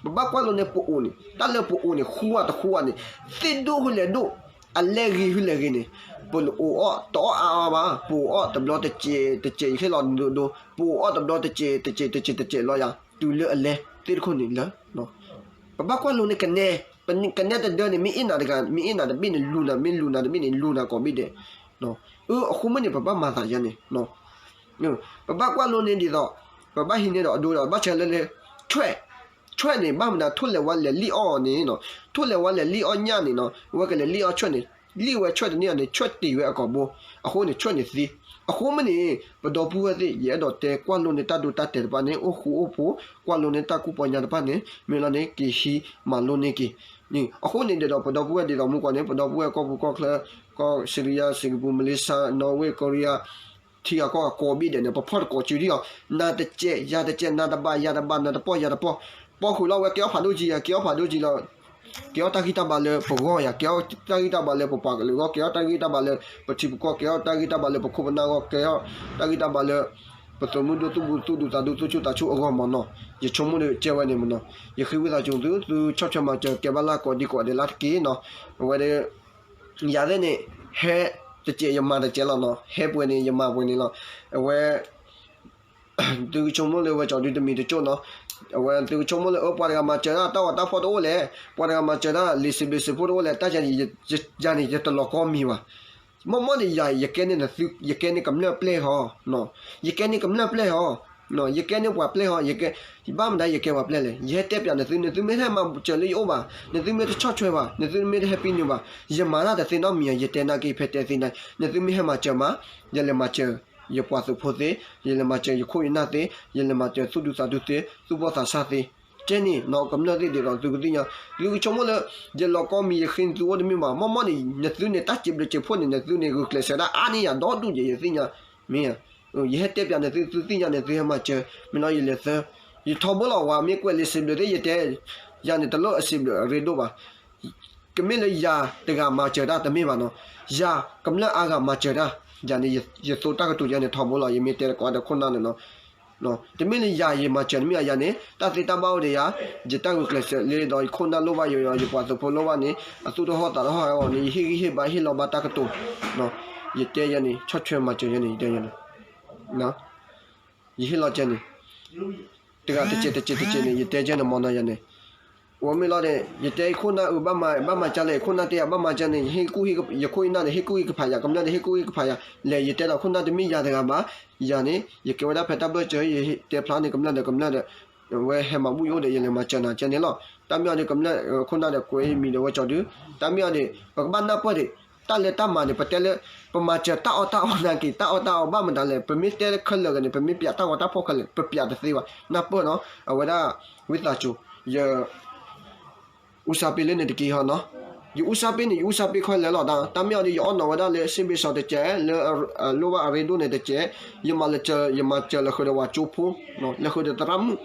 ပဘၣ်ကွၢ်လိန့ၢ်ပအိၣ်န့ၣ် တၢ်လၢပအိၣ်န့ၣ် ဃူဝါတဃူဝါန့ၣ် သ့ၣ်ဒိၣ်ဃုလဲၤဒိၣ်, အလဲဂ့ၤဃုလဲၤဂ့ၤန့ၣ် ပအိၣ်အီၣ်တအီၣ်အါအါဘၣ်, ပအိၣ်အီၣ်တဘျီတစဲးတစဲး ယဟ့ၣ်လီၤဒိဒိ, ပအိၣ်အီၣ်တဘျီတစဲးတစဲးတစဲးတစဲးလီၤယၤ, တုၤလၢအလဲသ့ၣ်တခိၣ်န့ၣ်လၢ ပဘၣ်ကွၢ်လိန့ၢ်ကနဲ, ကနဲတဒၢန့ၣ် မ့ၢ်အ့ၣ်နၤတဂၤ မ့ၢ်အ့ၣ်နၤတဘ့ၣ်န့ၣ်လူၤနၤ, မ့ၢ်လူၤနၤတဘ့ၣ်န့ၣ် လူၤနၤကိးဘ့ၣ်ဒဲး, အဃိမ့ၢ်န့ၣ် ပဘၣ်မၤသးယၤန့ၣ်, ပဘၣ်ကွၢ်လိန့ၢ်ဒ်သိး ပဘၣ်ဟံးန့ၢ်ဒီးအဒိဒီး ဘၣ်ဆၣ်လၢလၢ ဆွဲၣ်, ဆွဲၣ်န့ၣ် ဘၣ်မနုၤ ထိၣ်လဲၤဝါလဲၤလံၣ်အီၣ်အီၤန့ၣ်နီၤ, ထိၣ်လဲၤဝါလဲၤလံၣ်အီၣ်ညၣ်န့ၣ်နီၤ, အဝဲကလဲၤလံၣ်အီၣ်ဆွဲၣ်န့ၣ်, လံၣ်ဝဲဆွဲၣ်တန့ၢ်အီၤန့ၣ် ဆွဲၣ်တ့ၢ်ဝဲအကိာ်ဘိ, အဃိန့ၣ် ဆွဲၣ်န့ၣ်သံ, အဃိမ့ၢ်န့ၣ် ပဒီပုၢ်ဝဲၢ်သ့ၣ် ယအဲၣ်ဒိးတဲကွၢ်လိန့ၢ်တၢ်ဒိတၢ်တဲာ်တဖၣ်န့ၣ် အိၣ်ဃူအိၣ်ဖိး, ကွၢ်လိန့ၢ်တၢ်ကူၣ်ပီညါတဖၣ်န့ၣ် မ့ၢ်လီၤန့ၣ် က့ၤဟံးမၤလိန့ၢ်က့ၤ, အဃိန့ၣ်ဒီး ပဒီပုၢ်ဝဲၢ်ဒ်သိးမူကီၢ်န့ၣ် ပဒီပုၢ်ဝဲၢ်ကီၢ်ပူၤကီၢ်ချၢ, ကီၢ်စံရံယါ, စ့ၣ်ကပူၤ, မလ့ၡါ, နီၣ်ဝ့ၣ်, ကီရံယါ, ထံဂၤကီၢ်ဂၤကိးဘ့ၣ်ဒဲးန့ၣ် ပဖီၣ်တကိးစုဒံးအီၤ, နၤတစဲး ယၤတစဲး, နၤတဘၣ် ယၤတဘၣ်, နၤတပီၢ် ယၤတပီၢ်, ပီၢ်ဃုာ်လီၤဝဲ ကဲအီၣ်ဖးဒိၣ်ကံယၤ, ကဲအီၣ်ဖးဒိၣ်ကံလီၤ, ကဲအီၣ်တၢ်ဂံၢ်တၢ်ဘါလၢပဂီၢ်ယၤ, ကဲအီၣ်တၢ်ဂံၢ်တၢ်ဘါလၢပပှၤကလုာ်အဂီၢ်, ကဲအီၣ်တၢ်ဂံၢ်တၢ်ဘါလၢပထံပကီၢ်, ကဲအီၣ်တၢ်ဂံၢ်တၢ်ဘါလၢပခိၣ်ပနၢ်အဂီၢ်, ကဲအီၣ်တၢ်ဂံၢ်တၢ်ဘါလၢ ပသုးမုၢ်ဒိၣ်သူၣ်ဒူသူၣ်ဒူသးဒူသူၣ်ဆူၣ်သးဆူၣ်အဂီၢ်မ့ၢ်နီၤ, ယဆိကမိၣ်ဒီးကဲဝဲန့ၣ်မ့ၢ်နီၤ, ယဃ့ဝံသးစူၤသု သုဆီၣ်ထွဲမၤစၢၤ ကဲဘၣ်လၢကိးဒံကိးဒဲးလၢ်တက့ၢ်နီၤ, အဝဲဒၣ် ယၤသ့ၣ်န့ၣ် ဟဲတစဲးယမၤတစဲးလီၤနီၤ, ဟဲပှဲၤန့ၣ် ယမၤပှဲၤန့ၣ်လီၤ, အဝဲ သုကဆိကမိၣ်လၢဝဲကၠီဒုတမံၤတကၠိၣ်နီၤ, အဝဲသုကဆိကမိၣ်လၢအၢ ပှၤတဂၤမၤစၢၤတၢ်တၢ်ဂီၤတၢ်ဖီၣ်တအိၣ်လဲၣ်, ပှၤတဂၤမၤစၢၤတၢ်လံာ်စံးဘျုးစံးဖှိၣ်တအိၣ်လဲၣ်, တၢ်ယၤန့ၣ် ယၤန့ၣ် ယတလီၤကီမံၤဘၣ်, မ့ၢ်မ့ၢ်န့ၣ် ယၤ ယကဲန့ၢ်နသု ယကဲန့ၢ်ကမျၢၢ်ပျဲၢ်ဟီ, ယကဲန့ၢ်ကမျၢၢ်ပျဲၢ်ဟီ, ယကဲန့ၢ်ပှၤပျဲၢ်ဟီ, ယကဲ ဘၣ်မတၤယကဲပှၤပျဲၢ်လဲၣ်, ယဟဲတဲပၠးနသု နသုမ့ၢ်တဟဲမၤစၢၤလၢယအိၣ်ဘၣ်, နသုမ့ၢ်တဆီၣ်ထွဲဘၣ်, နသုမ့ၢ်တဟဲပံနုာ်ဘၣ်, ယမၤတၢ်တသ့နီတမံၤဧါ, ယတဲနာ်က့ ဖဲတဲသ့န့ၣ် နသုမ့ၢ်ဟဲမၤစၢၤမး, ယလဲၤမၤစၢၤ ယပှၤသုးဖိသ့, ယလဲၤမၤစၢၤယခိၣ်ယနၢ်သ့, ယလဲၤမၤစၢၤသူၣ်ဒူသးဒူသ့, သူၣ်ဘီၣ်သးစၢ်သ့, ကဲန့ၣ်နီၤ ကမျၢၢ်သ့ၣ်ဒ်သိးသုကသ့ၣ်ညါ, သုကဆိကမိၣ်လၢ ယလီၤကီမံၤယဃ့နသုအိၣ်တမ့ၢ်ဘၣ်, မ့ၢ်မ့ၢ်န့ၣ် နသုန့ၣ် တၢ်စံးဘျုးစံးဖှိၣ်န့ၣ် နသုန့ၣ် ဂုာ်ကျဲးစၢးဒၣ်အါန့ၢ်ယၤဒီဒူၣ်ယဲ ယသ့ၣ်ညါ, မ့ၢ် ယဟဲတဲပၠးနသု သုသ့ၣ်ညါန့ၣ် သုဟဲမၤစၢၤ, မ့ၢ်လီၤယလဲၤသၢ, ယထီဘိလီၤဝဲ မ့ၢ်ကွဲးလံာ်စံးဘျုးသ့ၣ် ယတဲ, ယၤန့ၣ် တလိၣ်အစံးဘျုးအရ့ဒိၣ်ဘၣ်, ကမ့ၢ်လၢယၤတဂၤမၤစၢၤတၢ်တမ့ၢ်ဘၣ်နီၤ, ယၤကမျၢၢ်အါဂၤမၤစၢၤတၢ်, ယၤန့ၣ် ယသိတၢ်ကတိၤယၤန့ၣ် ထီဘိလီၤ ယမ့ၢ်တဲတကိးဒီးခိၣ်နၢ်န့ၣ်နီၤ, တမ့ၢ်လၢယၤယမၤစၢၤတမ့ၢ်ဧါ, ယၤန့ၣ် တၢ်သ့တၢ်ဘၣ်အိၣ်ဒီးယၤ, ယတၢ်ဂုာ်ကျဲးစၢးလၢဒီးယခိၣ်နၢ်လိၣ်ဘၣ်ယၤဒီး ယပှၤသုးဖိလိၣ်ဘၣ်န့ၣ် အသူၣ်တဟီၣ်သးတဟီၣ်အဂီၢ်န့ၣ် ယဟ့ၣ်ဂံၢ်ဟ့ၣ်ဘါဟ့ၣ်လီၤဘၣ်တၢ်ကတိၤ, ယတဲယၤန့ၣ် ဆီၣ်ထွဲမၤစၢၤယၤန့ၣ် ယတဲယၤန့ၣ် ယဟ့ၣ်လီၤကဲန့ၣ်, တဂၤတစဲးတစဲးတစဲးန့ၣ် ယတဲကဲန့ၣ်မ့ၢ်နီၤယၤန့ၣ်, အဝဲမ့ၢ်လီၤန့ၣ် ယတဲယခိၣ်နၢ်အုးဘၣ်မၤ ဘၣ်မၤကဲလဲၣ် ယခိၣ်နၢ်တဲယၤဘၣ်မၤကဲန့ၣ် ယဟ့ၣ်ကူၣ်ဟ့ၣ် ယခိၣ်ယနၢ်န့ၣ် ဟ့ၣ်ကူၣ်ဟ့ၣ်ကဖးယၤ ကမျၢၢ်ဒီးဟ့ၣ်ကူၣ်ဟ့ၣ်ကဖးယၤ, လဲၤယတဲဒီးခိၣ်နၢ်တမ့ၢ်ယၤတဂၤဘၣ်, ယၤန့ၣ် ယကဲဝဲဒၣ်ဖဲတၢ်ဘျၢၣ်စၢၤ ယတဲဖျါန့ၣ် ကမျၢၢ်ဒီးကမျၢၢ်ဒီး အဝဲဟဲမၤဘူၣ်ယအိၣ်ဒီး ယလဲၤမၤစၢၤနၤကဲန့ၣ်လီၤ, တၢ်မ့ၢ်အီၤဒီးကမျၢၢ်ခိၣ်နၢ်ဒီးကွဲးမံၤဒီးဝဲကၠီဒု, တၢ်မ့ၢ်အီၤဒီး ပကဘၣ်နၢ်ပၢၢ်ဒီး တၢ်လၢတၢ်မၤန့ၣ် ပတဲလၢ ပမၤစၢၤတၢ်အီၣ်တၢ်အီနာ်က့ တၢ်အီၣ်တၢ်အီဘၣ်မတၤလဲၣ် ပမ့ၢ်တဲခဲလၢာ်ဂ့ၤန့ၣ် ပမ့ၢ်ပၠးတၢ်ဂီၤတၢ်ဖီၣ်ခဲလၢာ် ပပၠးတသ့ဘၣ် နၢ်ပၢၢ်နီၤ အဝဲဒၣ် ဝံသးစူၤ ယ ဦးစားပေးလၢန့ၣ်တက့ၢ်ဟီနီၤ, ယ ဦးစားပေးန့ၣ် ယ ဦးစားပေး ခဲလၢာ်လီၤ, တၢ်မ့ၢ်အီၤဒီး ယအီၣ်နီၤဝဲဒၣ်လၢ စ့ဘ့ၣ်စီၤ တကဲး လၢအလိၣ်ဘၣ်အရ့ဒိၣ်န့ၣ်တကဲး, ယမၤလၢ ယမၤစၢၤလၢဃုာ်ဒီးဝဲကၠိဖိ, လၢဃုာ်ဒီးသရၣ်မုၣ်,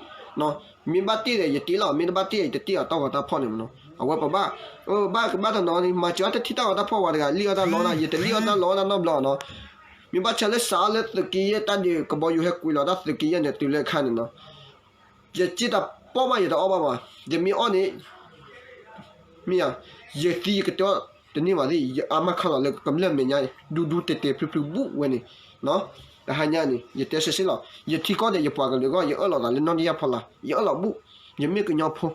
မ့ၢ်ဘၣ်တ့ၢ်ဒီးယတ့ၢ်လီၤ, မ့ၢ်တဘၣ်တ့ၢ်ဒီးယတတ့ၢ်အီၤ တၢ်ဂီၤတၢ်ဖီၣ်န့ၣ်မနီၤ, အဝဲပဘၣ်, ဘၣ်ကဘၣ်တနီၤန့ၣ် မၤစၢၤအီၤတထံၣ်တၢ်ဂီၤတၢ်ဖီၣ်ဝဲတဂၤ လံၣ်အီၣ်တၢ်လီတၢ် ယတလံၣ်အီၣ်တၢ်လီတၢ်နီတဘျီနီၤ, မ့ၢ်ဘၣ်ဆၣ်လၢစးအီၤလၢသုးက့ယဲၢ်တၢ်ဒုး ကဘီယူၤဟဲကွံာ်လီၤတၢ်သုးက့ယဲၢ်န့ၣ် တုၤလၢအခါန့ၣ်နီၤ ယစ့တပီၢ်ဘၣ် ယတအီၣ်ဘၣ်ဘၣ်, ယမ့ၢ်အီၣ်န့ၣ် မ့ၢ်ဧါ, ယသံယကတဲတန့ၢ်ဘၣ်သ့ၣ် ယအါမးခီလီၤလၢကမျၢၢ်မဲာ်ညါ ဒူဒူတဲာ်တဲာ်ဖျုးဖျုးဘူးဝဲန့ၣ်, တဟါညါန့ၣ် ယတဲဆှဲဆှဲလီၤ, ယထံကီၢ်ဒီးယပှၤကလုာ်အဂီၢ် ယအၢၣ်လီၤသးလၢနီၢ်တယၢ်ဖီလာ်, ယအၢၣ်လီၤဘူး, ယမ့ၢ်ကညီဖိ,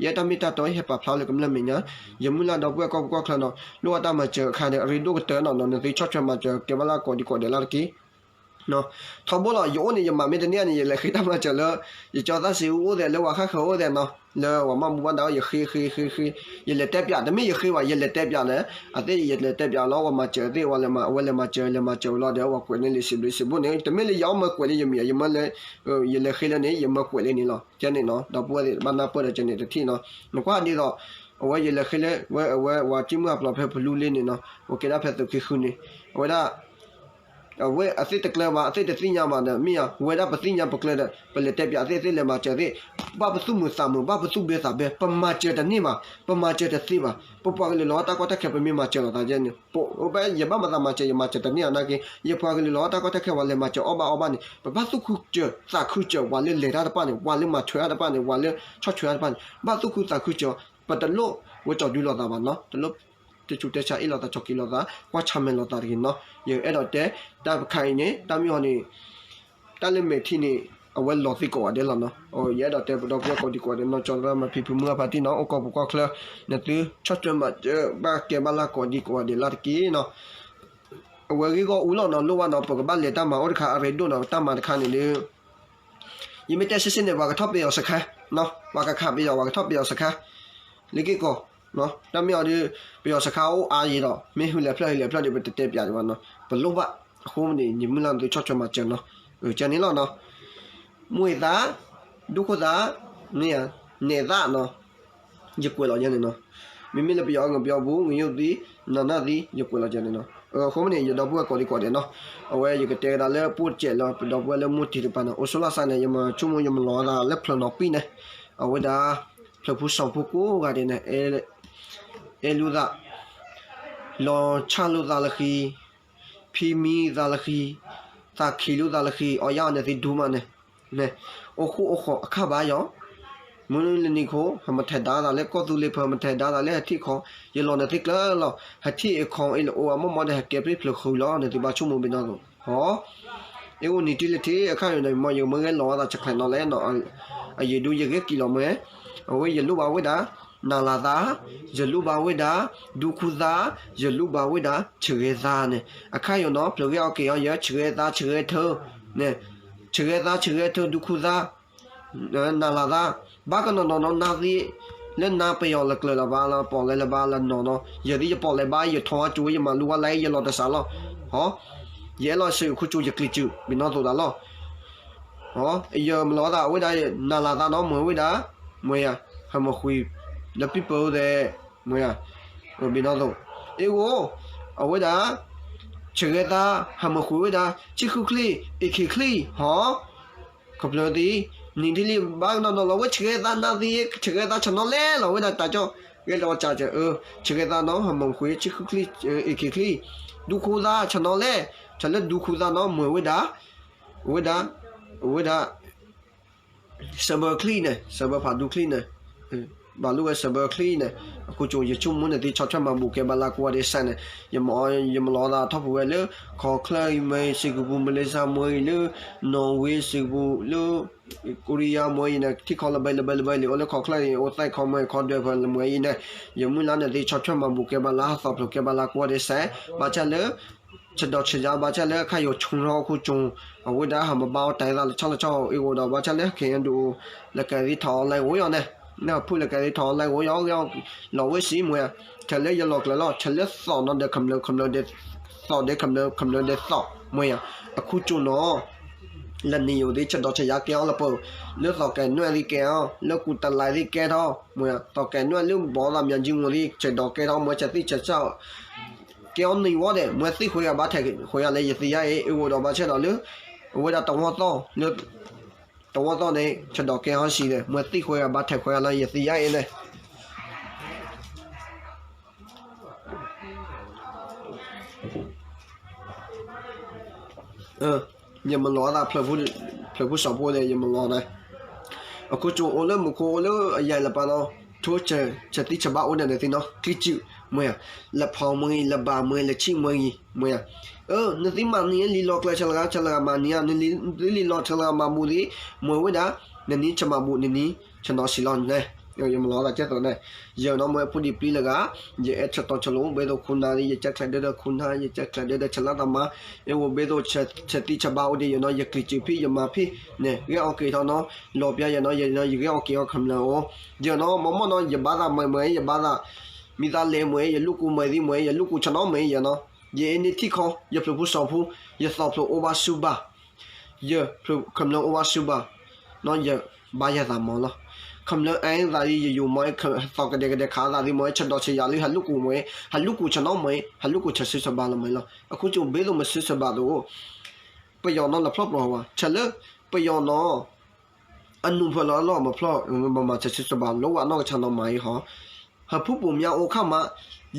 ယအဲၣ်တၢ်မ့ၢ်တၢ်တီ ယဟဲပာ်ဖျါလၢကမျၢၢ်မဲာ်ညါ, ယမုၢ်လၢ်ဒီပုၢ်ဝဲၢ်ကီၢ်ပူၤကီၢ်ချၢနီၤ, လိၣ်ဘၣ်တၢ်မၤစၢၤအခါဒီး အရ့ဒိၣ်ကတၢၢ်နီၤ, နသုဆီၣ်ထွဲမၤစၢၤ ကဲဘၣ်လၢကိးဒံကိးဒဲးလၢ်တက့ၢ်. ထီဘိလီၤ ယအိၣ်န့ၣ် ယမၤမ့ၢ်တန့ၢ်န့ၣ် ယလဲၤဃ့တၢ်မၤစၢၤလၢ ယကၠီသးစံးအူအိၣ်သဲး လၢဝၤဃၣ်ဃၢၤအိၣ်သဲးနီၤ လၢပှၤမၤဘူၣ်ဘၣ်ဒါအီၤ ယဃ့ဃ့ဃ့ဃ့ ယလဲၤတဲပၠး တမ့ၢ်ယဃ့ဘၣ် ယလဲၤတဲပၠးဒီး အသ့ၣ်ယလဲၤတဲပၠးလီၤ ပှၤမၤစၢၤသ့ၣ် ဝဲလဲၤမၤ အဝဲလဲၤမၤစၢၤ လဲၤမၤစၢၤလီၤဒီး ပှၤကွဲးန့ၢ်လံာ်စံးဘျုးစံးဖှိၣ်န့ၣ် တမ့ၢ်လၢယအီၣ်မၢကွဲးလၢယမံၤ ယမၢလၢ ယလဲၤဃ့လၢန့ၣ် ယမၢကွဲးလၢန့ၣ်လီၤ ကဲန့ၣ်နီၤ ဒီပုၢ်ဝဲၢ်သ့ၣ်တဖၣ်နၢ်ပၢၢ်ဒီးကဲန့ၣ်တထံၣ်နီၤ နကွၢ်ဒ်သိး အဝဲယလဲၤဃ့လၢ ဝဲအဝဲပှၤကံၣ်မုၢ်အပျီဖဲဖလူလ့န့ၣ်နီၤ အိၣ်ကဲဒၣ်ဖဲသုးခံဃုန့ၣ် အဝဲဒၣ် အဝဲအသ့ၣ်တကျၢၤဘၣ် အသ့ၣ်တသ့ၣ်ညါဘၣ်ဒီး မ့ၢ်ဧါ ဝဲဒၣ်ပသ့ၣ်ညါပကျၢၤဒီး ပလဲၤတဲပၠးအသ့ၣ် အသ့ၣ်လဲၤမၤစၢၤသ့ၣ် ဘၣ်ပသူၣ်မုာ်သးမုာ် ဘၣ်ပသူၣ်ဘဲသးဘဲ ပမၤစၢၤတန့ၢ်ဘၣ် ပမၤစၢၤတသ့ဘၣ် ပပှၤကလုာ်လီၤတၢ်ကီတၢ်ခဲ ပမ့ၢ်မၤစၢၤလိာ်သးယဲန့ၣ် ပ ယဘၣ်မၤသးမၤစၢၤ ယမၤစၢၤတန့ၢ်အနာ်က့ ယပှၤကလုာ်လီၤတၢ်ကီတၢ်ခဲ ပှၤလဲၤမၤစၢၤအီၣ်ဘၣ်အီဘၣ်န့ၣ် ပဘၣ်သူၣ်ခုစၢၤသးခုစၢၤ ပှၤလၢလဲၤတၢ်တဖၣ်န့ၣ် ပှၤလၢမၤထွဲတၢ်တဖၣ်န့ၣ် ပှၤလၢဆီၣ်ထွဲတၢ်တဖၣ်န့ၣ် ဘၣ်သူၣ်ခုသးခုစၢၤ ပတလိၣ်ဝဲကၠီဒုလိာ်သးဘၣ်နီၤ တလိၣ် တဆူးတဲဆါအ့ၣ်လိာ်သး ကၠီက့ၤလိာ်သး ကွၢ်ဆၢၣ်မဲာ်လိာ်သးတဂ့ၤနီၤ ယအဲၣ်ဒိးတဲ တၢ်တခါအံၤန့ၣ် တၢ်မ့ၢ်အီၤန့ၣ် တၢ်လၢမဲာ်ထံန့ၣ် အဝဲလီၤသ့ကိးဂၤဒဲးလီၤနီၤ ယအဲၣ်ဒိးတဲပဒီပုၢ်ဝဲၢ်ကိးဒံကိးဂၤဒဲး နီၢ်ကၠီသရၣ်မၤဖံဖုမုၢ်အဖါတံၢ်နီၤ အိၣ်ကီၢ်ပူၤကီၢ်ချၢ နသုဆီၣ်ထွဲမၤစၢၤဘၣ်ကဲဘၣ်လၢကိးဒံကိးဂၤဒဲးလၢ်တက့ၢ်နီၤ အဝဲဂ့ၢ်ဂီၢ်အူလီၤနီၤ လိၣ်ဘၣ်နီၤ ပကဘၣ်လဲၤတၢ်မၤအိၣ်တခါ အရ့ဒိၣ်နီၤ တၢ်မၤတခါန့ၣ်ဒီး ယမ့ၢ်တဲဆ့ဆ့န့ၣ် ပှၤကထီၣ်ပယီၤစခါ ပှၤကခးပယီၤ ပှၤကထီၣ်ပယီၤစခါ လၢက့ၢ်ကီၢ် တၢ်မ့ၢ်အီၤဒီး ပယီၤစခါအိၣ်အါယံၤဒီး မ့ၢ်ဟုလဲၤဖျၢၣ်ဟုလဲၤဖျၢၣ်ဒီး ပတတဲပၠးဒံးဘၣ်နီၤ ပလိၣ်ဘၣ် အဃိန့ၣ် ယမုၢ်လၢ်နသုဆီၣ်ထွဲမၤစၢၤနီၤ ကဲန့ၣ်လီၤနီၤ မူအသး ဒူၣ်ခိၣ်သး မ့ၢ်ဧါ နဲၣ်သးနီၤ ယကွဲးလီၤယဲန့ၣ်နီၤ မ့မ့ၢ်လၢပယီၤအၢ ပယီၤပူၤ ငရုပ်သံ နနၢ်သံ ယကွဲးလီၤယဲန့ၣ်နီၤ အဃိန့ၣ် ယဒီပုၢ်ဝဲၢ်ကိးဒံကိးဒဲးနီၤ အဝဲယကတဲကဒါလၢပှိၢ်စဲးလၢ ပဒီပုၢ်ဝဲၢ်လၢမိၢ်တံၤတပၤန့ၣ် အိၣ်ဆိးလီၢ်စၢ်န့ၣ် ယမၤဆိကမိၣ်ယမၤလီၤအသးလၢဖျၢၣ်နီၤပံၣ်န့ၣ် အဝဲဒၣ် ဖျၢၣ်ဖိစီၤဖိကိးဂၤဒဲးန့ၣ် အဲၣ်လိာ်သး လီၤဆၣ်လိာ်သးလၢဃံ ဖံမံသးလၢဃံ သးခံလိာ်သးလၢဃံ အီယၢ်အီၤန့ၣ်သ့ဒိၣ်မးန့ၣ် အိၣ်ဃူအိၣ်ဃီၤအခါဘၣ်ယီၤ မုၢ်လနံၤခိၣ် ဟဲမၤထဲးဒါသးလၢကီၢ်သူလ့ၤဖၢ မၤထဲးဒါသးလၢဟဲထံၣ်ခီ ယလီၤန့ၣ်သ့ကျၢၤလီၤ ဟဲထံၣ်အခီအ့ၣ်လၢအိၣ်အမိၢ်မီၢ်ဒီး ဟဲကဲပျ့ၢ်ဖျၢၣ်ဃုာ်လီၤ န့ၣ်သုဘၣ်ဆိကမိၣ်ဘၣ်နီၢ်သိး ဟီ အ့ၣ်အိၣ်နံၤတ့ၢ်လၢထံ အခါယိၤန့ၣ် မ့ၢ်ယမ့ၢ်ဂဲၤလီၤအသး ဆဲးကျဲးနီၤလဲၣ်နီၤ အယံၤဒုးယဂဲၤက့ၤလီၤမ့ၢ် အဝဲယလိၣ်ဘၣ်ဝဲဒၣ် နၤလၤသး ယလိၣ်ဘၣ်ဝဲဒၣ် ဒူခိၣ်သး ယလိၣ်ဘၣ်ဝဲဒၣ် ဆှၢဂဲၤသးန့ၣ် အခါယိၤနီၤ ဖျၢၣ်ဂ့ၢ်အီၣ်က့ၤအီၤယဲ ဆှၢဂဲၤသး ဆှၢဂဲၤထၢ န့ၣ် ဆှၢဂဲၤသး ဆှၢဂဲၤထၢ ဒူခိၣ်သး နၤလၤသး ဘၣ်ကနီၤနီၤနီၤ နၤသ့ လၢနၤပယီၤလၢကျၢၤလၢၤဘၣ်လၢပီၣ်လဲၣ်လၢၤဘၣ်လၢနီၤနီၤ ယသ့ယပီၣ်လဲၣ်ဘၣ် ယထီၣ်ဝဲကၠိ ယမၤလူဝဲလၢယလီၤတစးလီၤ ဟီ ယအဲၣ်လီၤဆၢခိၣ်ကၠိ ယကျံးစုး ဘၣ်နီၢ်သိးတၢ်လီၤ ယမၤလီၤသးဝဲဒၣ် နၤလၤသးနီၤ မ့ၢ်ဝဲဒၣ် မ့ၢ်ယၤ ဟးမၤဃုာ် လၢပံပၢၢ်သဲး မ့ၢ်ယၤ ဘၣ်နီၢ်သိး အ့ၣ်ဂိၢ် အဝဲဒၣ် ဆှၢဂဲၤသး ဟးမၤဃုာ်ဝဲဒၣ် ဆံဃုချံ အ့ၣ်ခံချံ ဟီ ခီဖျိသ့ နံၤဒ်လံ ဘၣ်ကနီၤနီၤလီၤဝဲ ဆှၢဂဲၤသး နၤသ့ ဆှၢဂဲၤသး ဆနီၤလဲၣ်လီၤဝဲဒၣ် တၢ်ကၠီ ဂဲၤလီၤကၠးကၢ ဆှၢဂဲၤသးနီၤ ဟးမၤဃုာ် ဆံဃုချံ အ့ၣ်ခံချံ ဒူခိၣ်သး ဆနီၤလဲၣ် ဆၢလၢဒူခိၣ်သးနီၤ မ့ၢ်ဝဲဒၣ် ဝဲဒၣ် ဝဲဒၣ် စၢဘၢချံန့ၣ် စၢဘၢဖးဒူချံန့ၣ် ဘၣ်လိၣ်ဝဲစၢဘၢချံန့ၣ် အခိၣ်ကၠိ ယဆိကမိၣ်န့ၣ်သ့ ဆီၣ်ထွဲမၤဘူၣ်ကဲဘၣ်လၢကိးဂၤဒဲးစဲးန့ၣ် ယမၤလီၤသးထီၣ်ပူၤဝဲလၢ ခီၣ်ချၢၣ်မ့ၢ် စ့ၢ်ကပူၤ မလ့ၡါမ့ၢ်အံၤလၢ နီၣ်ဝ့ စ့ၢ်ကပူၤလၢ ကိရံယါမ့ၢ်အံၤန့ၣ် ထံကီၢ်လၢဘဲလၢဘဲလၢဘဲလံ အိၣ်လၢခီၣ်ချၢၣ်အံၤ အိၣ်သဲခီမ့ၢ်ခီဒွဲၣ်ဖဲလၢမ့ၢ်အံၤန့ၣ် ယမုၢ်လၢ်န့ၣ်သ့ ဆီၣ်ထွဲမၤဘူၣ်ကဲဘၣ်လၢဟးသီဖျိးကဲဘၣ်လၢကိးဂၤဒဲးစဲး ဘၣ်ဆၣ်လၢ ဆဒိးဆယါ ဘၣ်ဆၣ်လၢအခါယိၤဆိထီၣ်ခိၣ်ကၠိ အဝဲဒၣ်ဟးမၤဘၣ်အီၤတၢ်အသးလၢဆီလၢဆီ အ့ၣ်ဂိၢ်ဒီး ဘၣ်ဆၣ်လၢ ခဲအံၤဒုး လၢကဲသ့ၣ်ထီၣ်အီၤလၢဂိၢ်ယီၤန့ၣ် နဖုၣ်လၢကဲသ့ၣ်ထီၣ်အီၤလၢဂိၢ်ယီၤ ဂ့ၤလီၤဝဲစံးမ့ၢ်ဧါ ထဲလၢယလီၤကျၢၤလီၤ ထဲလၢသီၣ်နီၤဒီး ခမျၢၢ် ခမျၢၢ်ဒီး သီၣ်ဒီး ခမျၢၢ် ခမျၢၢ်ဒီးသီၣ်မ့ၢ်ဧါ အခိၣ်ကၠိနီၤ လၢနံၤယိၤသ့ၣ် ဆဒိးဆယါကဲအီၤလၢပှၤ လၢသီၣ်ကဲနွဲၣ်သ့ၣ်ကဲအီၤ လၢကူတလးသ့ၣ်ကဲထီၣ် မ့ၢ်ဧါ သီၣ်ကဲနွဲၣ်လၢဘီသးမၠးကၠံမူၤသ့ၣ် ဆဒိးကဲထီၣ် မ့ၢ်ဆဲးသ့ၣ်ဆဲးဆၣ် ကဲအီၤနံၤဝဲဒၣ် မ့ၢ်သ့ၣ်ဃုဂၤဘၣ်ထဲးဃုဂၤလၢယသ့ၣ်ညါအံၤ အ့ၣ်ဂိၢ်ဒီးဘၣ်ဆၣ်ဒီးလၢ အဝဲဒၣ်တဝီသီၣ်လၢ တဝီသီၣ်န့ၣ် ဆဒိးကဲဟီၣ်ဆံးဒီး မ့ၢ်သ့ၣ်ဃုဂၤဘၣ်ထဲးဃုဂၤလၢယသ့ၣ်ညါအံၤန့ၣ် ယမၤလီၤအသး ဖျၢၣ်ဖိစီၤဖိန့ၣ် ယမၤလီၤန့ၣ် အခိၣ်ကၠိအိၣ်လၢမူခိၣ်အိၣ်လၢအယၤလၢပၢ်နီၤ ထိဆၢသံဆၢဘၣ်အိၣ်န့ၣ်န့ၣ်သ့ၣ်နီၤ ကျံးစုး မ့ၢ်ဧါ လၢဖီမ့ၢ်ဂ့ၤ လၢဘၣ်မ့ၢ်ဂ့ၤ လၢဆံၣ်မ့ၢ်ဂ့ၤ မ့ၢ်ဧါ နသုမၤနံၤလံလီၤကျၢၤဆၢလၢဂၤ ဆၢလၢဂၤမၤနံၤဧါ နသုလံလီၤဆၢလၢဂၤမၤဘူၣ်သ့ၣ် မ့ၢ်ဝဲဒၣ် နနံၤဆၢမၤဘူၣ် နနံၤဆၢနီၤဆံးလီၤန့ၣ် ယမၤလီၤသးကဲသိးန့ၣ်, ယနီၢ်မ့ၢ်အဖိဒံးပျံၤလၢဂၤ, ယအဲၣ်ဆၢတီဆၢလိၤ ဘၣ်သိးခိၣ်နၢ်လံ ယကဲချဲးဒၢဒီးခိၣ်နၢ် ယကဲချဲးဒၢဒီးဆၢလၢ်တၢ်မၤ, အဝဲဘၣ်သိး ဆဲးသံဆဲးဘါအိၣ်ဒီးယနီၢ် ယကျံၤစံးဖံး ယမၤဖံးန့ၣ် ဂဲၤအီၣ်က့ၤထီၣ်နီၢ် လီၤပျၢ်ယနီၢ် ယနီၢ် ယဂဲၤအီၣ်က့ၤအီၤခမျၢၢ်အိၣ်, ယနီၢ် မ့ၢ်မ့ၢ်နီၢ် ယဘါသးမၤမ့ၢ် ယဘါသး မံသးလဲၤမ့ၢ် ယလူၢ်ကူမ့ၢ်သံမ့ၢ် ယလူၢ်ကူဆၢနီၢ်မ့ၢ် ယနီၢ် ယအ့န့ၢ်ထံၣ်ခီ ယဖျိးဖိစီၤဖိ ယသီးဖျိးအိၣ်ဘၣ်ဆူဘၣ် ယဖျိးခမျၢၢ်အိၣ်ဘၣ်ဆူဘၣ်, နီၢ် ယဘါယသးမၤလီၤ. ခမျၢၢ်အဲၣ်သးလံ ယယိၤမ့ၢ် သီးကဒဲကဒဲခးသးသံမ့ၢ် ဆၢဒီးဆၢယၤလံ ဟးလူၢ်ကူမ့ၢ် ဟးလူၢ်ကူဆၢနီၢ်မ့ၢ် ဟးလူၢ်ကူဆၢဆၢဆၢဘၣ်လီၤမ့ၢ်လီၤ. အခိၣ်ကၠိဘၣ်သိးမ့ၢ်ဆၢဆၢဘၣ်သိး ပယီၤနီၢ်လၢဖျီၣ်ပျီၤဝဲ ဆဲးလၢ ပယီၤနီၢ် အနူၢ်ဖၢလီၤလီၢ်မၤဖျီၣ် မၤဆၢဆၢဆၢဘၣ် လိၣ်ဝဲနီၢ်ကဆါနီၢ်မၤအံၤဟီ ဟၢဖုဘိၣ်မၠါအိၣ်ခါမး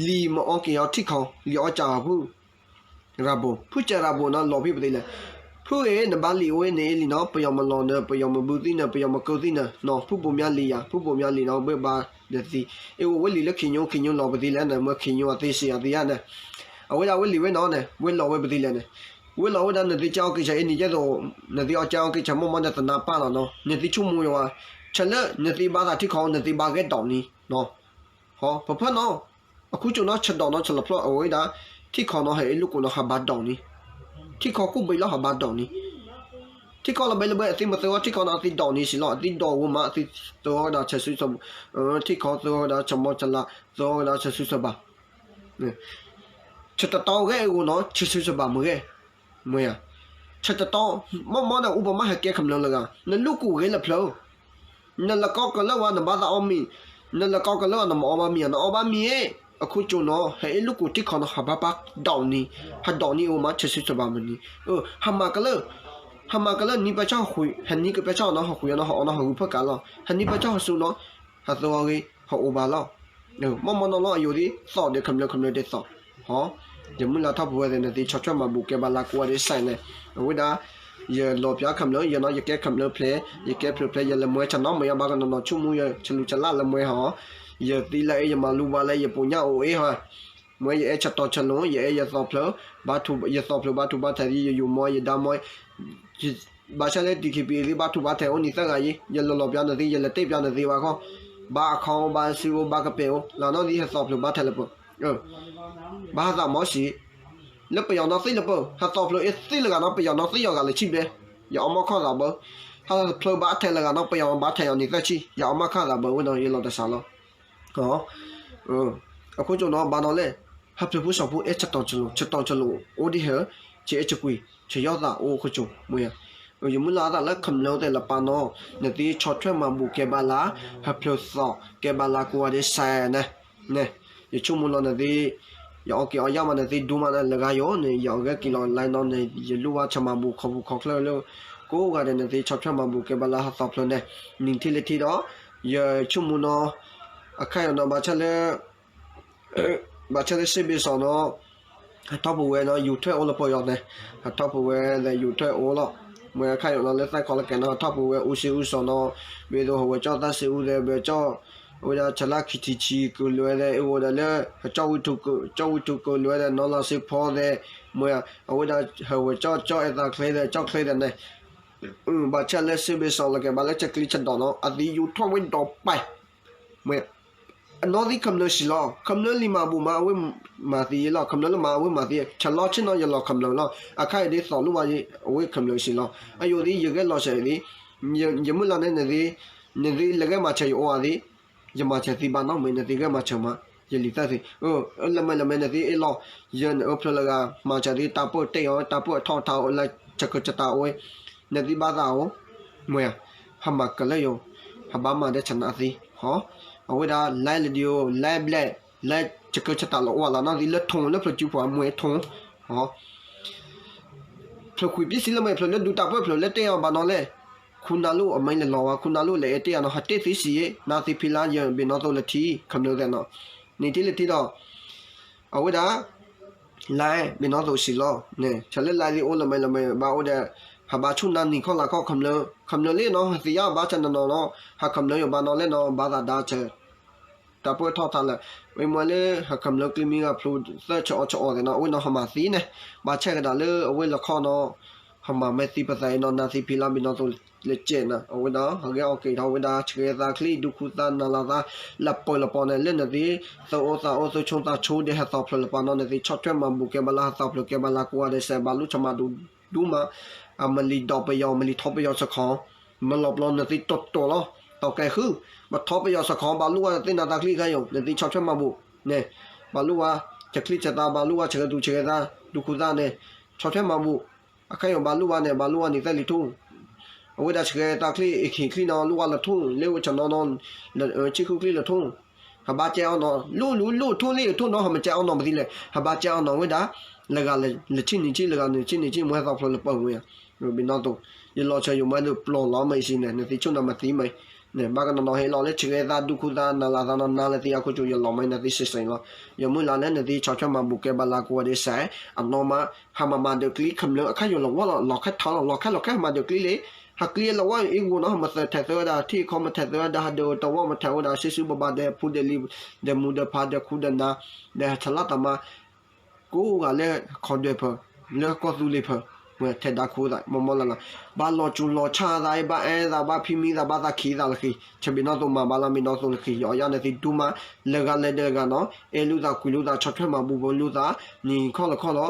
လံာ်မ့ၢ်အီက့ၤအီၤထံၣ်ခီ လံာ်အီကးအီၤဖု ရၤဘိၣ် ဖုကဲရၤဘိၣ်နီၢ် လီၤဖံးပသံလဲၣ်, ဖုအ့ၣ် နဘါလံာ်အိၣ်အ့ၣ်န့ၣ်အ့ၣ်လံနီၢ် ပယီၤမၤလီၤနၤ ပယီၤမၤဘုသံနၤ ပယီၤမၤကၢသံနၤနီၢ် ဖုဘိၣ်မၠါလံာ်ယၤ ဖုဘိၣ်မၠါလံာ်နီၢ် ဘၣ်ဘါဒီးသံ အ့ၣ်အိၣ်ဝဲလံာ်လၢခံညိ ခံညိလီၤပသံလဲၣ်န့ၣ် မ့ၢ်ခံညိအသ့စံးအသံယါန့ၣ်, အဝဲဒၣ်ဝဲလံာ်ဝဲနီၢ်န့ၣ် ဝဲလီၤဝဲပသံလဲၣ်န့ၣ်, ဝဲလီၤဝဲဒၣ်နသ့ကဲအီက့ၤဆၢအ့ၣ်နံၤကဲသိး နသ့အီကဲအီက့ၤဆၢမ့ၢ်မ့ၢ်ဒီးသနါပၢ်လီၤနီၢ် နသ့ဆိကမိၣ်ယါဝဲ, ဆဲးလၢ နသ့ဘါသးထံၣ်ခီ နသ့ဘါဂဲၤဒီးနံၤနီၢ် ဟီ ပဖၢနီၢ် အခိၣ်ကၠိနီၢ် ဆၢဒီးနီၢ် ဆၢလီၤဖျီၣ်အဝဲဒၣ် ထံၣ်ခီနီၢ် ဟဲအ့ၣ်လူၢ်ကူနီၢ် ဟးဘါဒီးနံၤ, ထံၣ်ခီကူၣ်ဘ့လီၤ ဟးဘါဒီးနံၤ, ထံၣ်ခီလီၤဘဲလၢဘဲ အသ့မၤသၢဂီၢ်ထံၣ်ခီနီၢ် အသ့ဒီးနံၤစံးလီၤ အသ့ဒီးဝဲမး အသ့သၢဂီၢ်ဝဲဒၣ်ဆၢဆူ ထံၣ်ခီသၢဂီၢ်ဝဲဒၣ်ဆၢမီၢ်ဆၢလး သၢဂီၢ်ဝဲဒၣ်ဆၢဆူဆၢဘၣ် ဆၢတတီဂဲၤအဂီၢ်နီၢ် ဆၢဆူဆၢဘၣ်မ့ၢ်ဂ့ၤ, မ့ၢ်ဧါ, ဆၢတတီ မ့ၢ်မ့ၢ်ဒီး ဥပမၢ်ဟဲကဲခမျၢၢ်လၢဂၤ နလူၢ်ကူဂ့ၤလၢဖျၢၣ်, နလဲၤကိးကလၢၢ်ဝဲ နဘါသးအီၣ်မ့ၤ, နလဲၤကိးကလၢၢ်ဝဲ နမၤအီၣ်ဘၣ်မ့ၤဧါ နအီၣ်ဘၣ်မ့ၤဧ့ၣ်, အခိၣ်ကၠိနီၢ် ဟဲအ့ၣ်လူၢ်ကူထံၣ်ခီနီၢ် ဟးဘါပၢ်ဒီးနံၤ, ဟးဒီးနံၤအဝဲမး ဆၢဆူဆၢဘၣ်မ့ၢ်နံၤ, ဟးမၤကလၢၢ်, ဟးမၤကလၢၢ် နံၤပၢဆၣ်ဟီၣ်ဃုာ် ဟဲနံၤကပၢဆၣ်နီၢ် ဟီၣ်ဃုာ်နီၢ် ဟီၣ်အီနီၢ် ဟီၣ်ဂုၤဖၢၣ်ကးလီၤ ဟဲနံၤပၢဆၣ်ဟီၣ်ဆူနီၢ်, ဟးသၢဂီၢ်ဂ့ၤ ဟးအိၣ်ဘၣ်လီၤ မ့ၢ်မ့ၢ်နီၢ်လီၤ အယိာ်ဒ်သိးဒီးခမျၢၢ် ခမျၢၢ်ဒ်သိး, ဟီ, ယမုၢ်လၢ်ထီၣ်ပဝဲသ့ၣ် နသ့ဆီၣ်ထွဲမၤဘူၣ်ကဲဘၣ်လၢကိးဂၤဒဲးစဲးန့ၣ်, အဝဲဒၣ် ယလီၤပျၢ်ခမျၢၢ် ယနီၢ် ယကဲခမျၢၢ်ဖျဲး, ယကဲဖျၢၣ်ဖျဲး ယလဲၤမွဲဆၢနီၢ်မ့ၢ်ယဘၣ်ကနီၤနီၤ ဆိကမိၣ်ယဆလူးဆလၣ်လၢမွဲဟီ, ယသံလၢအ့ၣ် ယမၤလူၤဘၣ်လၢယပူၤညၣ်အိၣ်အ့ၣ်ဟီ, မ့ၢ်ယအဲၣ်ဆၢတီဆၢလိၤ ယအဲၣ်ယသီဖျၢၣ်, ယသီဖျၢၣ်ဘါထုဘါထံးသံ ယယိၤမီ ယဒါမီ ဘၣ်ဆၣ်လၢ DKBA သ့ၣ်ဘါထုဘါထံးအိၣ်နံၤသၢဂၤအံၤ ယလဲၤလီၤပျၢ်နသ့ ယလဲၤတဲပျၢ်နသ့ဘၣ်ခီ, ဘါအခီအိၣ် ဘါစုအိၣ် ဘါကပဲာ်အိၣ် လၢနီၢ်သံ ဟဲသီဖျၢၣ်ဘါထံးလၢပၢၤ, ဘၣ်ဟးသးမီၢ်စံး, လၢပယီၤနီၢ်သံလၢပၢၤ ဟဲသီဖျၢၣ်အ့ၣ်သံလၢဂၤနီၢ် ပယီၤနီၢ်သံယီၤဂၤလၢဆံဘျဲ, ယအီၣ်မီၢ်ခီၣ်သးဘၢ, ဟဲသီဖျၢၣ်ဘါထံးလၢဂၤနီၢ် ပယီၤဘါထံးယီၤနံၤသၢဆံ ယအီၣ်မီၢ်ခီၣ်သးဘၢဝဲနီၢ် ယလီၤတစးလီၤ အခိၣ်ကၠိနီၢ် ဘၣ်နီၢ်လဲၣ်, ဟၢဖျၢၣ်ဖိစီၤဖိအဲၣ်ဆၢတီဆၢလိၤ ဆၢတီဆၢလိၤ အိၣ်ဒ်ဟဲ, ဆၢအဲၣ်ဆၢကွံာ် ဆၢယီၢ်သးအိၣ်အခိၣ်ကၠိမ့ၢ်ဧါ, ယမုၢ်လၢ်အသးလၢခမျၢၢ်သ့ၣ်လၢပာ်နီၢ် နသ့ဆီၣ်ထွဲမၤဘူၣ်ကဲဘၣ်လၢ ဟၢဖျၢၣ်သီကဲဘၣ်လၢကိးဂၤဒဲးစဲးန့ၣ်, ယဆိကမိၣ်လီၤနသ့ ယအီၣ်က့ၤအီၣ်ယၢ်မး နသ့ဒိမးလၢဂၤယိာ်န့ၣ် ယအီၣ်ဂဲၤက့ၤလီၤ live နီၢ်န့ၣ် ယလူၤဝဲဆၢမၤဘူၣ်ခီဘူၣ်ခီချၢလၢ ကိးဂၤဒဲး နသ့ဆီၣ်ထွဲမၤဘူၣ်ကဲဘၣ်လၢဟၢသီဖျၢၣ်န့ၣ်, နံၤထံၣ်လၢထံဒီး ယဆိကမိၣ်နီၢ် အခါယီၤနီၢ် ဘၣ်ဆၣ်လၢ ဘၣ်ဆၣ်လၢစ့ဘ့ၣ်စီၣ်နီၢ် ဟးထီၣ်ပဝဲနီၢ် ယူၤထွဲအိၣ်လၢပယီၤန့ၣ်, ဟးထီၣ်ပဝဲဒီးယူၤထွဲအိၣ်လီၤ, မ့ၢ်အခါယီၤနီၢ်လၢသၣ်ခီလၢကဲနီၢ် ဟးထီၣ်ပဝဲအူစ့အူစီၣ်နီၢ်, ဘၣ်သိးဟးဝဲကၠီၣ်သၣ်စ့အူသဲး ဘၣ်ကၠီၣ် အဝဲဒၣ်ဆၢလၢခံထံဆံကလုာ်ဝဲသဲး အဝဲဒၣ်လၢ ကၠီၣ်ဝံထူကလုာ်ဝဲသဲး နီၢ်လီၤစ့ဖီသဲး, မ့ၢ် အဝဲဒၣ်ဟးဝဲကၠီၣ် ကၠီၣ်အဲၣ်သးချ့သဲး ကၠီၣ်ချ့သဲးန့ၣ်, ဘၣ်ဆၣ်လၢစ့ဘ့ၣ်စီၣ်လၢကဲဘၣ်လၢဆၢကျံဆၢဒီးနီၢ် အသံယူၤထီၣ်ဝဲဒီးပာ် မ့ၢ် အနီၢ်သံခမျၢၢ်စံးလီၤ ခမျၢၢ်လံမၤဘူၣ်မး အဝဲမၤသံလီၤ ခမျၢၢ်လၢမၤအဝဲမၤသံ ဆၢလီၤဆ့ၣ်နီၢ် ယလီၤခမျၢၢ်လီၤ အခါအံၤဒ်သိးလိၣ်ဘၣ် အဝဲခမျၢၢ်စံးလီၤ အယိာ်သံ ယဂဲၤလီၤစဲးသံ ယမုၢ်လၢ်န့ၣ် နသ့ နသ့လၢဂဲၤမၤစၢၤယအိၣ်အသံ ယမၤစၢၤသံဘၣ်နီၢ် မ့ၢ်နသ့ဂဲၤမၤစၢၤမး ယလံာ်သၢသ့ လၢမ့ၢ်လၢမ့ၢ်နသ့အ့ၣ်လီၤ ယနအၢဖျၢၣ်လၢဂၤ မၤစၢၤသ့ တၢ်ပၢၢ်တ့ၢ်အီၤ တၢ်ပၢၢ်အထီၣ်ထါအိၣ်လၢ ဆၢကၢဆၢတၢ်အိၣ် နသ့ဘၣ်သးအိၣ် မ့ၢ် ဟးမၤကလၢာ်ယိာ် ဟးဘၣ်မၤဒဲးဆနၢ်သ့ ဟီ အဝဲဒၣ် live လၢဒံးအိၣ် live ဘျဲၣ် live ဆၢကၢဆၢတၢ်လီၤအိၣ်လီၤနီၢ်သံ လၢထိၣ်လၢဖျၢၣ်စုပှၤမ့ၢ်ထိၣ် ဟီ ဖျၢၣ်ခွံပစံးလၢမ့ၢ်ဖျၢၣ်လၢဒူတၢ်ပၢၢ်ဖျၢၣ်လၢတ့ၢ်အီၤဘၣ်နီၢ်လဲၣ် ခူနၢ်လိၣ်အမဲာ်လဲၤလီၤဝဲ ခူနၢ်လိၣ်လဲၤအဲၣ်တ့ၢ်အီၤနီၢ် ဟးတ့ၢ်သ့စံး နၢ်သံဖံလါယဘ့ၣ်နီၢ်သိးလၢထံ ခမျၢၢ်သဲးနီၢ် နံၤထံၣ်လၢထံဒီး အဝဲဒၣ် live ဘ့ၣ်နီၢ်သိးစံးလီၤ ဆၢလၢ live သ့ၣ်အိၣ်လၢမ့ၢ်လၢမ့ၢ် ဘၣ်အိၣ်ဒီး ဟးဘၣ်ဆူၣ်နၢ်နံၤခီၣ်လါခီၣ်ခမျၢၢ် ခမျၢၢ်လၢနီၢ် ဟးသံယါဘၣ်ဆၣ်နီၢ်နီၢ်နီၢ် ဟးခမျၢၢ်ယိာ်ဘၣ်နီၢ်လဲၣ်နီၢ် ဘၣ်သးဒါဆၢ တၢ်ပၢၢ်ထီၣ်ထါလၢ မ့ၢ်မ့ၢ်လၢ ဟးခမျၢၢ်ကျံမံဂၤဖျိသၢဆၢအီၤဆၢအီၤသဲးနီၢ် အဝဲနီၢ်ဟးမၤသံန့ၣ် ဘၣ်ဆၣ်ကဒါလၢအဝဲလီၤခီနီၢ် ဟးမၤမ့ၢ်သံပသးအံၤနီၢ်နါသံဖံလၢ် ဘံၣ်နီၣ်သိးလၢကဲးနၤ အဝဲဒၣ် ဟးဂဲၤအီၣ်က့ၤထီၣ်ဝဲဒၣ် ဆှဲသးချံ ဒူခူသးနၤလၤသး လၢပၢၤလၢပီၤန့ၣ် လၢနသ့ သၢအိၣ်သးအိၣ်သၢဆိသးဆိ ဒီးဟဲသီဖျၢၣ်လၢပီၤနီၢ် နသ့ ဆီၣ်ထွဲမၤဘူၣ်ကဲဘၣ်လၢ ဟးသီဖျၢၣ်ကဲဘၣ်လၢ ကိးဂၤဒဲးစဲး ဘၣ်လိၣ်ဆၢမၤဒူဒူမး အမလံၤဒီးပယီၤ မလံၤထီပယီၤစခီ မလီၤပျီနသ့တီတီလီၤ တီကဲဃု ပထီပယီၤစခီ ဘၣ်လိၣ်ဝဲသ့ၣ်နါသးချံခါယိာ် နသ့ဆီၣ်ထွဲမၤဘူၣ်န့ၣ် ဘၣ်လိၣ်ဝဲ ဆှဲချံဆှဲသး ဘၣ်လိၣ်ဝဲဆှဲသူဆှဲသး ဒူခူသးန့ၣ် ဆီၣ်ထွဲမၤဘူၣ် အခါယိာ်ဘၣ်လိၣ်ဝဲန့ၣ် ဘၣ်လိၣ်ဝဲနံၣ်သၢလံၤထူၣ် အဝဲဒၣ်ဆှဲသးချံ အ့ၣ်ခ့ၣ်ချံနီၤ လိၣ်ဝဲလၢထူၣ် လၢဝဲဆၢနီၤနီၤ ဆံဃုချံလၢထူၣ် ဟးဘၣ်ကဲအီၤနီၤ လိၣ်လိၣ်လိၣ်ထူၣ်လံအထူၣ်နီၤ ဟးမ့ၢ်ကဲအီၤနီၤပသံလဲၣ် ဟးဘၣ်ကဲအီၤနီၤဝဲဒၣ် လၢဂၤလၢဆံနံၣ်ဆံ လၢဂၤနံၣ်ဆံနံၣ်ဆံ မ့ၢ်ဟဲသီဖျၢၣ်လၢပၢၤဝဲ ဘံၣ်နီၣ်သိး ယလီၤဆၢယိာ်မ့ၢ်ဒုးပျီၢ်လီၤမ့ၢ်အံၤစံးန့ၣ် နသ့ဆိၣ်နၤမၤသံမ့ၢ် န့ၣ် ဘၣ်ကနီၤနီၤဟဲလီၤလၢဆှဲသး ဒူခူသး နၤလၤသးနီၤ နါလၢသ့အခိၣ်ကၠိ ယလီၤမ့ၢ်နသ့စံးစံးလီၤ ယမုၢ်လၢ်လၢနသ့ဆီၣ်ထွဲမၤဘူၣ်ကဲဘၣ်လၢ ကိးဂၤဒဲးစဲး အနီၢ်မး ဟးမၤမၤဒၢးကျံ ခမျၢၢ်အခါယိာ်လီၤဝဲလီၤ လီၤခါထီလီၤ လီၤခါလီၤခါ ဟးမၤဒၢးကျံလံ ဟးကျံလီၤဝဲအံၤဂီၢ်နီၤ ဟးမၤသၢထဲးသၢဝဲဒၣ် ထံၣ်ခီမၤထဲးသၢဝဲဒၣ် ဟးဒၢးတဝီမၤထဲးဝဲဒၣ် စ့စုပဘၣ်ဒဲး ဖူဒဲးလံ ဒဲးမူဒဲးဖး ဒဲးခူဒဲးနါ ဒဲးဟးဆလးတၢ်မၤ ကိးဂၤလၢခီဒွဲၣ်ဖၢ လၢကီၢ်သူလ့ၤဖၢ ဝဲထဲးဒါခူသး မီၢ်မီၢ်လၢ်လၢ် ဘၣ်လီၤစူၤလီၤဆါသး ဘၣ်အဲၣ်သး ဘၣ်ဖံးမံသး ဘၣ်သးခံသးလၢခံ ဆၢဘံၣ်နီၣ်သိးမၤဘၣ်လၢဘံၣ်နီၣ်သိးလၢခံ ယအီယၤနသ့ဒူမး လၢဂၤလၢဒဲးဂၤနီၤ အဲၣ်လုၢ်သးကွံာ်လုၢ်သး ဆီၣ်ထွဲမၤဘူၣ်ဘၢလုၢ်သး နံၤခီလၢခီလီၤ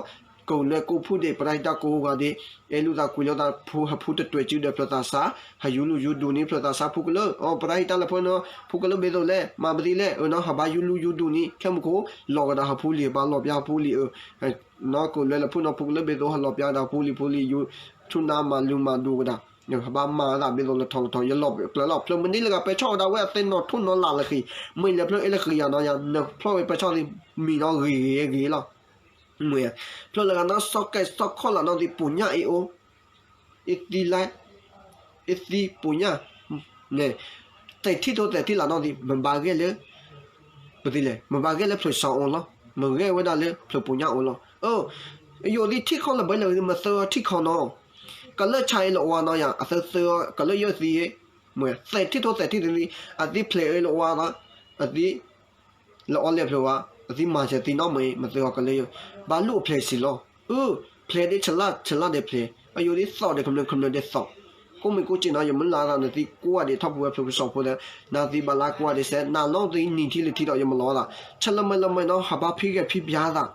ကိးလၢကိးဖုဒဲး ပရၤဟံတၢ်ကိးဂၤဒဲး အဲၣ်လုၢ်သးကွံာ်လုၢ်သး ဖုဟးဖူတတွဲၤစုဒီးဖျၢၣ်သးစါ ဟးယူၤလုၢ်ယူၤဒူၣ်န့ၣ် ဖျၢၣ်သးစါဖုကလၢ အီ ပရၤဟံတၢ်လၢဖၢနီၤ ဖုကလၢဘ့သိးလဲၣ် မၤပသံလဲၣ် အၢနီၤ ဟးဘၣ်ယူၤလုၢ်ယူၤဒူၣ်န့ၣ် ခဲမုၢ်ခိၣ် လီၤကဒီးဟးဖူလံၤ ဘၣ်လီၤပျါဟးဖူလံၤ အၢ နီၢ်ကိးလၢလၢဖုနီၤ ဖုကလၢဘ့သိး ဟးလီၤပျါကဒီးဟးဖူလံၤဖူလံၤ ယူၤ ထူၣ်နါမၤလူၤမၤဒူၣ်ဝဲဒၣ် ဘၣ်မၤသးဘ့သိးလၢထီလၢထီ ယလီၤကျၢၤလီၤ ဖျၢၣ်မနုၤလၢဂၤပဲဆီၣ်ဝဲဒၣ်ဝဲအသဲနီၣ်ထိၣ်နီၣ်လၢ်လၢခံ မ့ၢ်လၢဖျၢၣ်အ့ၣ်လၢဃံယၤနီၤယၤ နဖျီၣ်ဝဲပဲဆီၣ်သ့ မံၤနီၤဂ့ၤဂ့ၤဂ့ၤလီၤ မ့ၢ် ဖျၢၣ်လၢဂၤနီၤ စီၤကဲစီၤခီၣ်လၢ်နီၤသ့ ပူၤညၣ်အ့ၣ်အိၣ် အ့ၣ်သံလၢ အ့ၣ်သံပူၤညၣ် န့ၣ် သဲးထံၣ်ထိသဲးထံၣ်လၢ်နီၤသ့ မ့ၢ်ဘၣ်ဂဲၤလၢ ပသံလဲၣ် မ့ၢ်ဘၣ်ဂဲၤလၢဖျၢၣ်စီၤအိၣ်လီၤ မ့ၢ်ဂဲၤဝဲဒၣ်လၢဖျၢၣ်ပူၤညၣ်အိၣ်လီၤ အၢ ယိၤသံထံၣ်ခီလၢၤဘၢလၢၤ မ့ၢ်သၢထံၣ်ခီနီၤ ကလၢဆါအံၤလၢအဝၤနီၤယၤ အသၢသၢ ကလၢယိၤသံ မ့ၢ်သဲးထံၣ်ထိသဲးထံၣ်သ့ အသံဖျဲးအံၤလၢအဝၤနီၤ အသံ လၢအီၤလဲၤဖျၢၣ်ဝဲ အသံမၤစၢၤသံနီတမံၤ မ့ၢ်သၢဂၤကလၢယိၤ ဘၣ်လိၣ်အဖျဲးစံးလီၤ အၢ ဖျဲးဒ်ဆလၣ် ဆလၣ်ဒဲးဖျဲး အယိၤဒ်သိးဒီး ကမျၢၢ်ကမျၢၢ်ဒ်သိး ကိးမံၤကိးက့နီၤ ယမုၢ်လၢ်သးနသံကိးဂၤဒဲးထီၣ်ပူၤဝဲဖျၢၣ်ပူၤစီၤဖိဒီး နသံဘၣ်လၢကိးဂၤဒဲးစဲး နၤနီၣ်သံနံၤထံၣ်လၢထံဒီး ယမၤလီၤသး ဆၢလၢမ့ၢ်လၢမ့ၢ်နီၤ ဟးဘၣ်ဖံးဂဲၤဖံးဘၣ်သး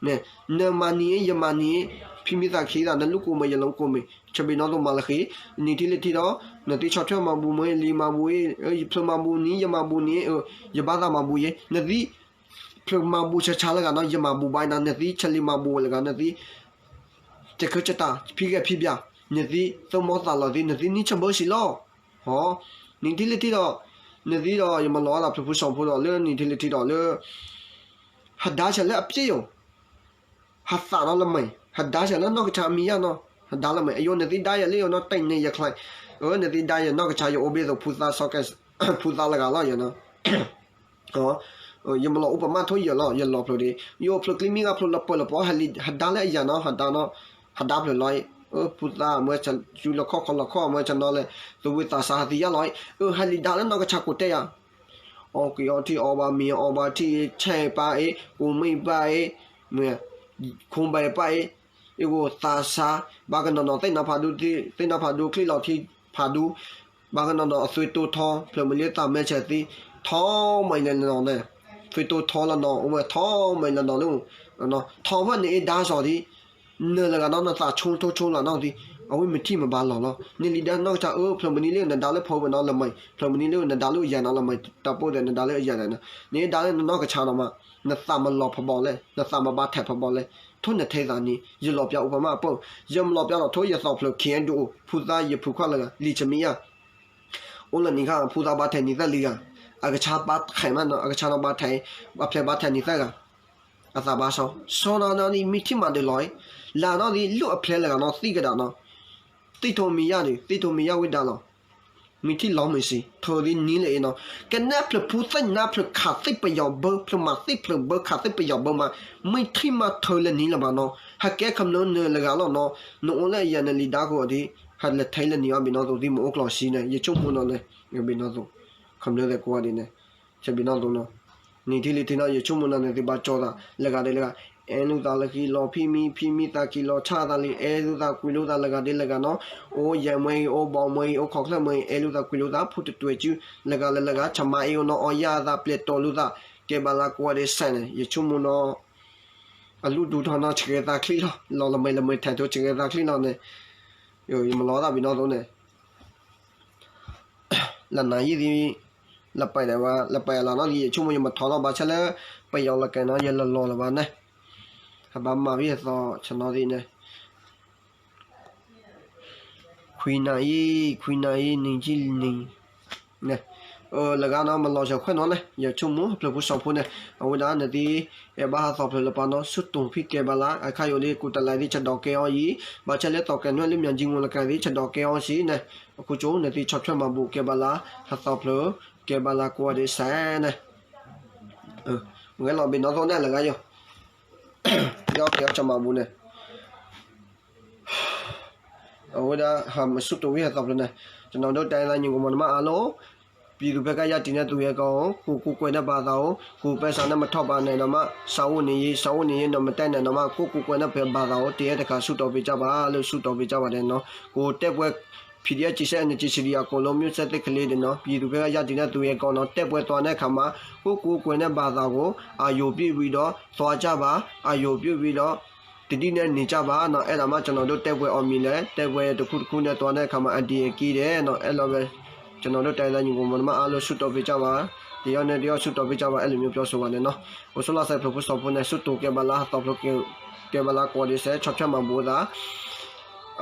န့ၣ် နမၤနံၤ ယမၤနံၤ ဖံးမံသးခံသး နလူၢ်ကိးမ့ၢ် ယလူၢ်ကိးမ့ၢ် ဆၢဘံၣ်နီၣ်သိးမၤလၢဃံ နံၤထံၣ်လၢထံဒီး နသံဆီၣ်ထွဲမၤဘူၣ်မ့ၢ် လံာ်မၤဘူၣ်အံၤ ဖျၢၣ်မၤဘူၣ်နံၤ ယမၤဘူၣ်နံၤ ယဘၣ်သးမၤဘူၣ်ယဲ နသံ ဖျၢၣ်မၤဘူၣ်ဆါဆါလၢဂၤနီၤ ယမၤဘူၣ်ဘၣ်နၤ နသံဆၢလံာ်မၤဘူၣ်လၢဂၤ နသံ တခၢၣ်တၢ် ဖံးဂဲၤဖံးဘၣ် နသံ သိၣ်မီသးလီၤသံ နသံနံၣ်ဆၢဘၢစံးလီၤ ဟီ နံၤထံၣ်လၢထံဒီး နသံဒီး ယမၤလီၤသးဖျၢၣ်ဖိစီၤဖိဒီး လၢနံၤထံၣ်လၢထံဒီး လၢ ဟးဒါဆဲးလၢအပျ့ယိာ် ဟးသးနီၤလၢမဲာ် ဟးဒါဆဲးလၢနီၢ်ကဆါအမံၤယါနီၤ ဟးဒါလၢမဲာ် အယိၤနသံဒါယၤလၢယိၤနီၤ တဲန့ၣ်ယချါ အၢ နသံဒါယၤနီၢ်ကဆါ ယအိၣ်ဘ့သိး ဖုသးစီၤကဲ ဖုသးလၢဂၤလီၤယၤနီၤ ယမၤလီၤအိၣ်ပမၣ်ထိၣ်ယဲၢ်လီၤ ယလီၤဖျၢၣ်ဒံး ယအိၣ်ဖျၢၣ်ကျံမံဂၤဖျၢၣ်လၢပၢၤလၢပီၤ ဟးဒါလၢအယၤနီၤ ဟးဒါနီၤ ဟးဒါဖျၢၣ်လီၤ ဖုသးမ့ၢ်ဆူလီၤခီၣ်ခီလီၤခီၣ် မ့ၢ်ဆနီၤလဲၣ် သဝံသးစါဟးသံယါလီၤ အၢ ဟးလံာ်ဒါလၢနီၢ်ကဆါကိးတဲယၤ အီက့ၤအီထံအီဘၣ်မံၤအီဘၣ်ထံ ဆဲးပၢ်အံၤ ကိးမံၣ်ပၢ်အံၤ မ့ၢ် ခိၣ်ဘဲပၢ်အံၤ အ့ၣ်ဂိၢ်သးစါ ဘၣ်ကနီၤနီၤ သ့ၣ်နီၤဖးဒူ သ့ၣ်နီၤဖးဒူ ချံလီၤထံဖးဒူ ဘၣ်ကနီၤနီၤ အသွံၣ်တိၢ်ထီ ဖျၢၣ်မလံသးမဲဆဲးသံ ထီမံၤလၢနီၤန့ၣ် သွံၣ်တိၢ်ထီလၢနီၤ အိၣ်ဝဲထီမံၤလၢနီၤလၢ ထီဖဲန့ၣ်အ့ၣ်ဒါစီၤဒံး နၢၤလၢဂၤနီၤ နသးဆိထိဆိလၢနီၤသံ အဝဲမ့ၢ်ထံၣ်မ့ၢ်ဘၣ်လီၤလီၤ နလံာ်ဒါနီၢ်ကဆါ အၢ ဖျၢၣ်မနံၤလၢနဒါလၢဖီဝဲနီၤလၢမဲာ် ဖျၢၣ်မနံၤလၢနဒါလၢယၤနီၤလၢမဲာ် တၢ်ပိၢ်ဒီးနဒါလၢယၤနီၤ နအ့ၣ်ဒါလၢနနီၢ်ကဆါနီၤမး နသးမလီၤဖးဘီလဲၣ် နသးမဘၣ်ထဲးဖးဘီလဲၣ် ထိၣ်နထဲသးန့ၣ် ယလီၤပျါအိၣ်ပမၣ်အပၢၢ် ယမလီၤပျါလီၤထိၣ်ယသီဖျၢၣ် ခံအဲၣ်ဒိးအိၣ် ဖုသးယဖုခွါလၢဂၤ လံာ်ဆမံယါ အိၣ်လၢနံၤခါ ဖုသးဘၣ်ထဲးနံၤသၢလံဂၤ အကဆါဘၣ်ထဲးမးနီၤ အကဆါနီၤဘၣ်ထဲး အဖျဲးဘၣ်ထဲးနံၤသၢဂၤ အသးဘၣ်စီ စီနီၤနီၤဒ်မ့ၢ်ထံၣ်မၤဒၢးလီၤ လၢနီၤဒ်လၢအဖျဲးလၢဂၤနီၤ သံကဒၣ်နီၤ သံထိးမံၤယါဒီး သံထိးမံၤယါဝံၤဒါလီၤ မ့ၢ်ထံၣ်လီၤမ့ၢ်စံး ထိးဒ်နံၤလၢအံၤနီၤ ကနဲဖျၢၣ်ဖူသ့ၣ်နါဖျၢၣ်ခးသ့ၣ်ပယီၤဘၢ ဖျၢၣ်မၤသ့ၣ်ဖျၢၣ်ဘၢခးသ့ၣ်ပယီၤဘၢမး မ့ၢ်ထံၣ်မၤထိးလၢနံၤလၢၤဘၣ်နီၤ ဟးကဲခမျၢၣ်နၢၤလၢဂၤလီၤနီၤ နအိၣ်လၢအယၤနလံာ်ဒါကအိၣ်ဒ် ဟးလၢထဲလၢနံၤအီၤဘ့ၣ်နီၤသိး ဒ်မ့ၢ်အိၣ်ကျီၢ်စံန့ၣ် ယဆိကမိၣ်နီၤန့ၣ် ဘ့ၣ်နီၤသိး ခမျၢၣ်သ့ၣ်ကိးဂၤဒဲးန့ၣ် ဆဲးဘ့ၣ်နီၤသိးနီၤ နံၤထံၣ်လံထံၣ်နီၤ ယဆိကမိၣ်နီၤန့ၣ် သုဘၣ်ကၠီသး လၢဂၤဒဲးလၢဂၤ အဲၣ်လိာ်သးလၢခံလီၤဖံမံ ဖံမံသးခံလီၤဆၣ်သးလံ အဲၣ်လိာ်သးကွံလိာ်သးလၢဂၤဒ်လၢဂၤနီၤ, အိၣ်ယဲၢ်မွဲအံၤ အိၣ်ဘီမွဲအံၤ အိၣ်ခီၣ်ချၢၣ်မွဲအံၤ အဲၣ်လိာ်သးကွံလိာ်သး ဖိတတွဲၤစု လၢဂၤလၢလၢဂၤ ဆမါအံၤအိၣ်နီၤ အီယၢ်သးပျဲၢ်တီလိာ်သး ကဲဘၣ်လၢကိးဂၤဒဲးစဲးန့ၣ် ယဆိကမိၣ်နီၤ အလုၢ်ဒူထီၣ်နီၤ ဆှဲသးချံလီၤ လီၤလမဲာ်လမဲာ်ထဲးထိဆှဲသးချံလီၤန့ၣ် ယမၤလီၤတၢ်ဘံၣ်နီၣ်သိးန့ၣ် လၢနၤယံၤသံ လၢပှဲၤဒဲးဝဲ လၢပှဲၤလီၤနီၤ ယဆိကမိၣ်ယမၤထီၣ်လီၤ ဘၣ်ဆၣ်လၢ ပယီၤလီၤကဲနီၤ ယလီၤလီၤလၢၤဘၣ်န့ၣ် ဟဘၣ်မၤဝံၤအသီ ဆနီသံန့ၣ် ခွံနၣ်အံၤ ခွံနၣ်အံၤ နံၤကံနံၤ လၢဂၤနီၤ မၤလီၤဆၢခွဲးနီၤန့ၣ် ယဆိကမိၣ် ဖျၢၣ်ဖိစီၤဖိန့ၣ် အဝဲဒၣ်နသံ အဲၣ်ဘၣ်ဟးသီဖျၢၣ်လၢပှၤနီၤ ဆူတိၢ်ဖံးကဲဘၣ်လၢ အခါယိာ်လံ ကူတလးသံ ဆဒိးကဲအီၤအံၤ ဘၣ်ဆၣ်လၢသီကဲၤနွဲၣ်လၢမၠၤကၠံမူလကၤသံ ဆဒိးကဲအီၤစံးန့ၣ် အခိၣ်ကၠိ နသံဆီၣ်ထွဲမၤဘူၣ်ကဲဘၣ်လၢ ဟးသီဖျၢၣ် ကဲဘၣ်လၢကိးဂၤဒဲးစဲးန့ၣ် ဂဲၤလီၤဘ့ၣ်နီၣ်သိးန့ၣ်လၢဂၤယိာ် ဒီးကဲအီၤဆီၣ်မၤဘူၣ်န့ၣ် အဝဲဒၣ်ဟးမၤဆူၣ်တိၢ်ဝံၤဟးသီဖျၢၣ်န့ၣ် ကျွန်တော်တို့တိုင်းရင်းသားညီကောင်မောင်နှမအားလုံး ပြည်သူဘက်က ရပ်တည်တဲ့သူရဲ့ကောင်းကို ကိုယ်ကိုယ်ကိုယ်နဲ့ဘာသာကို ကိုယ်ပဲစာနဲ့မထောက်ပါနဲ့တော့မှ စာအိၣ်နေရေး စာအိၣ်နေရေးတော့မတက်နဲ့တော့မှ ကိုယ့်ကိုယ်ကိုယ်နဲ့ပဲဘာသာကို တရက်တခါဆုတောင်းပေးကြပါလို့ ဆုတောင်းပေးကြပါတယ်နော် ကိုယ်တက်ပွဲ PDF ကျည်ဆက် NCCD အကုန်လုံး မျိုးဆက်သစ်ကလေးတွေနော် ပြည်သူဘက်က ရပ်တည်တဲ့သူရဲ့ကောင်းနော် တက်ပွဲသွားတဲ့အခါမှာ ကိုယ့်ကိုယ်ကိုယ်နဲ့ဘာသာကို အာရုံပြုပြီးတော့ သွားကြပါ အာရုံပြုပြီးတော့ တတိနဲ့နေကြပါနော် အဲ့ဒါမှကျွန်တော်တို့တိုက်ပွဲအောင်မြင်တယ် တိုက်ပွဲတစ်ခုတစ်ခုနဲ့သွားတဲ့အခါမှာ အန္တရာယ်ကင်းတယ်နော် အဲ့လိုပဲ ကျွန်တော်တို့တိုင်းရင်းသားညီကောင်မောင်နှမအားလုံးဆုတောင်းပေးကြပါ တယောက်နဲ့တယောက်ဆုတောင်းပေးကြပါ အဲ့လိုမျိုးပြောဆိုပါတယ်နော် အိၣ်ဆိးလီၤသဲးဖျၢၣ်ဖိစီၤဖိန့ၣ် ဆူတိၢ်ကဲဘၣ်လၢ ဟးသီဖျၢၣ်ကဲဘၣ်လၢကိးဂၤဒဲးစဲး ဆီၣ်ထွဲမၤဘူၣ်အသး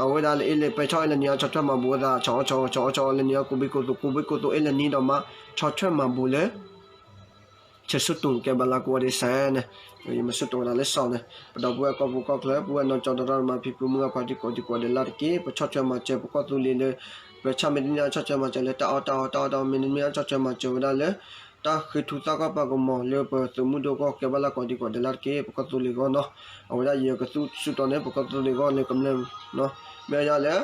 အဝဲဒၣ်လၢအ့လ့ ပဲဆီၣ်အ့လနံၤအဆီၣ်ထွဲမၤဘူၣ်အသး ဆီၣ်အီၤဆီၣ်အီၤဆီၣ်အီၤဆီၣ်အီၤလၢနံၤအီၤ ကူဘ့ၣ်ကူသိး ကူဘ့ၣ်ကူသိးအ့လနံၤဒီးမး ဆီၣ်ထွဲမၤဘူၣ်လၢ ဆၢဆူၣ်တိၢ်ကဲဘၣ်လၢကိးဂၤဒဲးစဲးန့ၣ် ယမၤဆူၣ်တိၢ်ဝဲဒၣ်လၢစီၤန့ၣ် ပဒီပုၢ်ဝဲၢ်ကီၢ်ပူၤကီၢ်ချၢ ပုၢ်ဝဲၢ်နီၢ်ကၠီဒီးတၢ်မၤဖံးဖုမုၢ်အဖါတံၢ်ကိးဒံကိးဒဲးလၢ်တက့ၢ် ပဆီၣ်ထွဲမၤစၢၤပကီၢ်သူလ့ၤလၢ ပဆၣ်မ့ၢ်တန့ၢ်အဆီၣ်ထွဲမၤစၢၤလၢတၢ်အီၣ်တၢ်အီတၢ်အီတၢ်အီ မ့ၢ်တန့ၢ်အဆီၣ်ထွဲမၤစၢၤဝဲဒၣ်လၢ တၢ်ဃ့ထုသၣ်ကီၢ်ပာ်ကမီၤလၢပသုးမုၢ်ဒိၣ်ကီၢ်ကဲဘၣ်လၢကိးဒံကိးဒဲးလၢ်တက့ၢ် ပကီၢ်သူလ့ၤဂီၢ်နီၤ အဝဲဒၣ်ယကသူၣ်ဆူၣ်တီၢ်န့ၣ် ပကီၢ်သူလ့ၤဂီၢ်လၢကမျၢၢ် မ့ၢ်ဒၣ်လၢ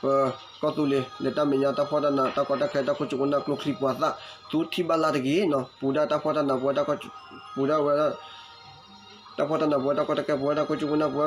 ပကီၢ်သူလ့ၤ လၢတၢ်မဲာ်ညါတၢ်ဖှီၣ်တၢ်နး တၢ်ကီတၢ်ခဲ တၢ်ခိၣ်ကၠိကနၢ်ကျိချံပှၤသၣ် သူထံၣ်ဘၣ်လၢ်တဂ့ၤနီၤ ပူၤဒၣ်တၢ်ဖှီၣ်တၢ်နးပဝဲ ပူၤဒၣ်ဝဲ တၢ်ဖှီၣ်တၢ်နးပဝဲ တၢ်ကီတၢ်ခဲပဝဲ တၢ်ခိၣ်ကၠိကနၢ်ပဝဲ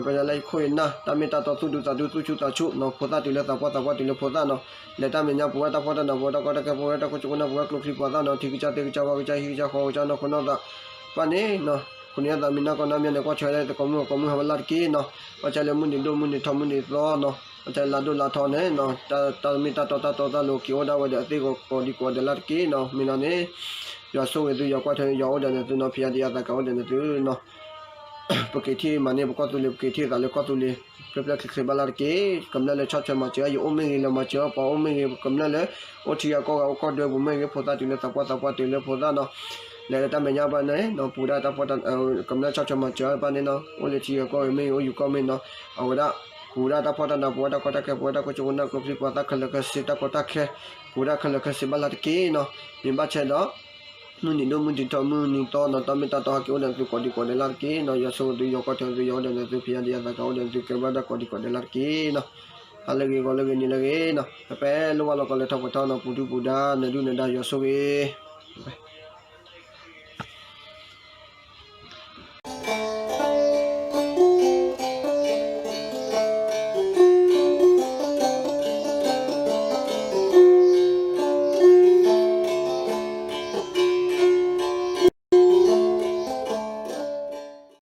ပယီၤလၢယခိၣ်ယနၢ် တၢ်မ့ၢ်တၢ်တီ သူၣ်ဒူသးဒူ သူၣ်ဆူၣ်သးဆူၣ်နီၤ ဖိသၣ်တုၤလၢသးပှၢ် သးပှၢ်တုၤလၢဖိသၣ်နီၤ လဲၤတၢ်မဲာ်ညါပဝဲ တၢ်ဖှီၣ်တၢ်နးပဝဲ တၢ်ကီတၢ်ခဲပဝဲ တၢ်ခိၣ်ကၠိကနၢ်ပဝဲ ကျိချံပှၤသၣ်နီၤ ထံကစၢ်သ့ၣ်ကစၢ်ဝၣ်ကစၢ်ဟံၣ်ကစၢ်ဃီကစၢ်နီၢ်ခိနီၢ်သး ပၢ်န့ၣ်နီၤ ခိၣ်နၢ်သးမံနီၢ်ကီၢ်နၢ်မံန့ၣ် ကွၢ်ထွဲလၢသကိးမုၢ်အကိးမုၢ်ဟးဝဲလၢ်တက့ၢ်နီၤ ဘၣ်ဆၣ်လၢမုၢ်နံၤဒိၣ်မုၢ်နံၤထီမုၢ်နံၤသီနီၤ ဘၣ်ဆၣ်လၢလါဒိၣ်လါထီန့ၣ်နီၤ တၢ်မ့ၢ်တၢ်တီတၢ်တီတၢ်လိၤက့ၤအိၣ်ဒၣ်ဝဲဒီးအသ့ၣ်ကိးဒံကိးဒဲးလၢ်တက့ၢ်နီၤ မ့ၢ်လီၤန့ၣ် ယွၤဆိၣ်ဂ့ၤသု ယွၤကွၢ်ထွဲ ယွၤအိၣ်ဒီးနသုနီၤ ဖံးယၤဒံးယၤသးကအိၣ်ဒီးနသုနီၤ ပက့ၤထံၣ်မၤန့ၢ်ပကီၢ်သူလ့ၤ ပက့ၤထံၣ်သးလၢကီၢ်သူလ့ၤ ဖျဲၣ်ဖျဲၣ်ချ့ချ့ဘၣ်လၢ်တက့ၢ် ကမျၢၢ်လၢဆီၣ်ထွဲမၤစၢၤ ယအိၣ်မ့ၢ်ဂ့ၤ လၢမၤစၢၤပှၤအိၣ်မ့ၢ်ဂ့ၤ ကမျၢၢ်လၢ အိၣ်ထံဂၤကီၢ်ဂၤအိၣ်ကီၢ်ဒွဲပူၤမ့ၢ်ဂ့ၤ ဖိသၣ်တုၤလၢသးပှၢ် သးပှၢ်တုၤလၢဖိသၣ်နီၤ လဲၤလၢတၢ်မဲာ်ညါဘၣ်န့ၣ်နီၤ ပူၤဒၣ်တၢ်ဖှီၣ်တၢ် ကမျၢၢ်ဆီၣ်ထွဲမၤစၢၤဘၣ်န့ၣ်နီၤ အိၣ်လၢထံဂၤကီၢ်ဂၤမ့ၢ်ဂ့ၤ အိၣ်ယူၤကီၢ်မ့ၢ်နီၤ အဝဲဒၣ် ပူၤဒၣ်တၢ်ဖှီၣ်တၢ်နးပဝဲ တၢ်ကီတၢ်ခဲပဝဲ တၢ်ခိၣ်ကၠိကနၢ်ကျိချံပှၤသၣ်ခဲလၢာ်ခဲဆ့ တၢ်ကီတၢ်ခဲ ပူၤဒၣ်ခဲလၢာ်ခဲဆ့ဘၣ်လၢ်တက့ၢ်နီၤ မ့ၢ်ဘၣ်ဆၣ်ဒီး မုၢ်နံၤဒိၣ်မုၢ်နံၤထီမုၢ်နံၤသီနီၤ တၢ်မ့ၢ်တၢ်တီဟဲက့ၤအိၣ်ဒီးသုကိးဒံကိးဒဲးလၢ်တက့ၢ်နီၤ ယွၤဆိၣ်ဂ့ၤသု ယွၤကွၢ်ထွဲသု ယွၤအိၣ်ဒီးနသု ဖံးယၤဒံးယၤသးကအိၣ်ဒီးနသု ကဲဘၣ်ဒၣ်ကိးဒံကိးဒဲးလၢ်တက့ၢ်နီၤ ဟါလၢဂ့ၤ ဂီၤလၢဂ့ၤ နံၤလၢဂ့ၤနီၤ ပပဲလိၣ်ဘၣ်လီၤကီးလၢထီၣ်ပှဲၤထီၣ်နီၤ ပူၤဒုပူၤဒါ နဒုနဒါ ယွၤဆိၣ်ဂ့ၤ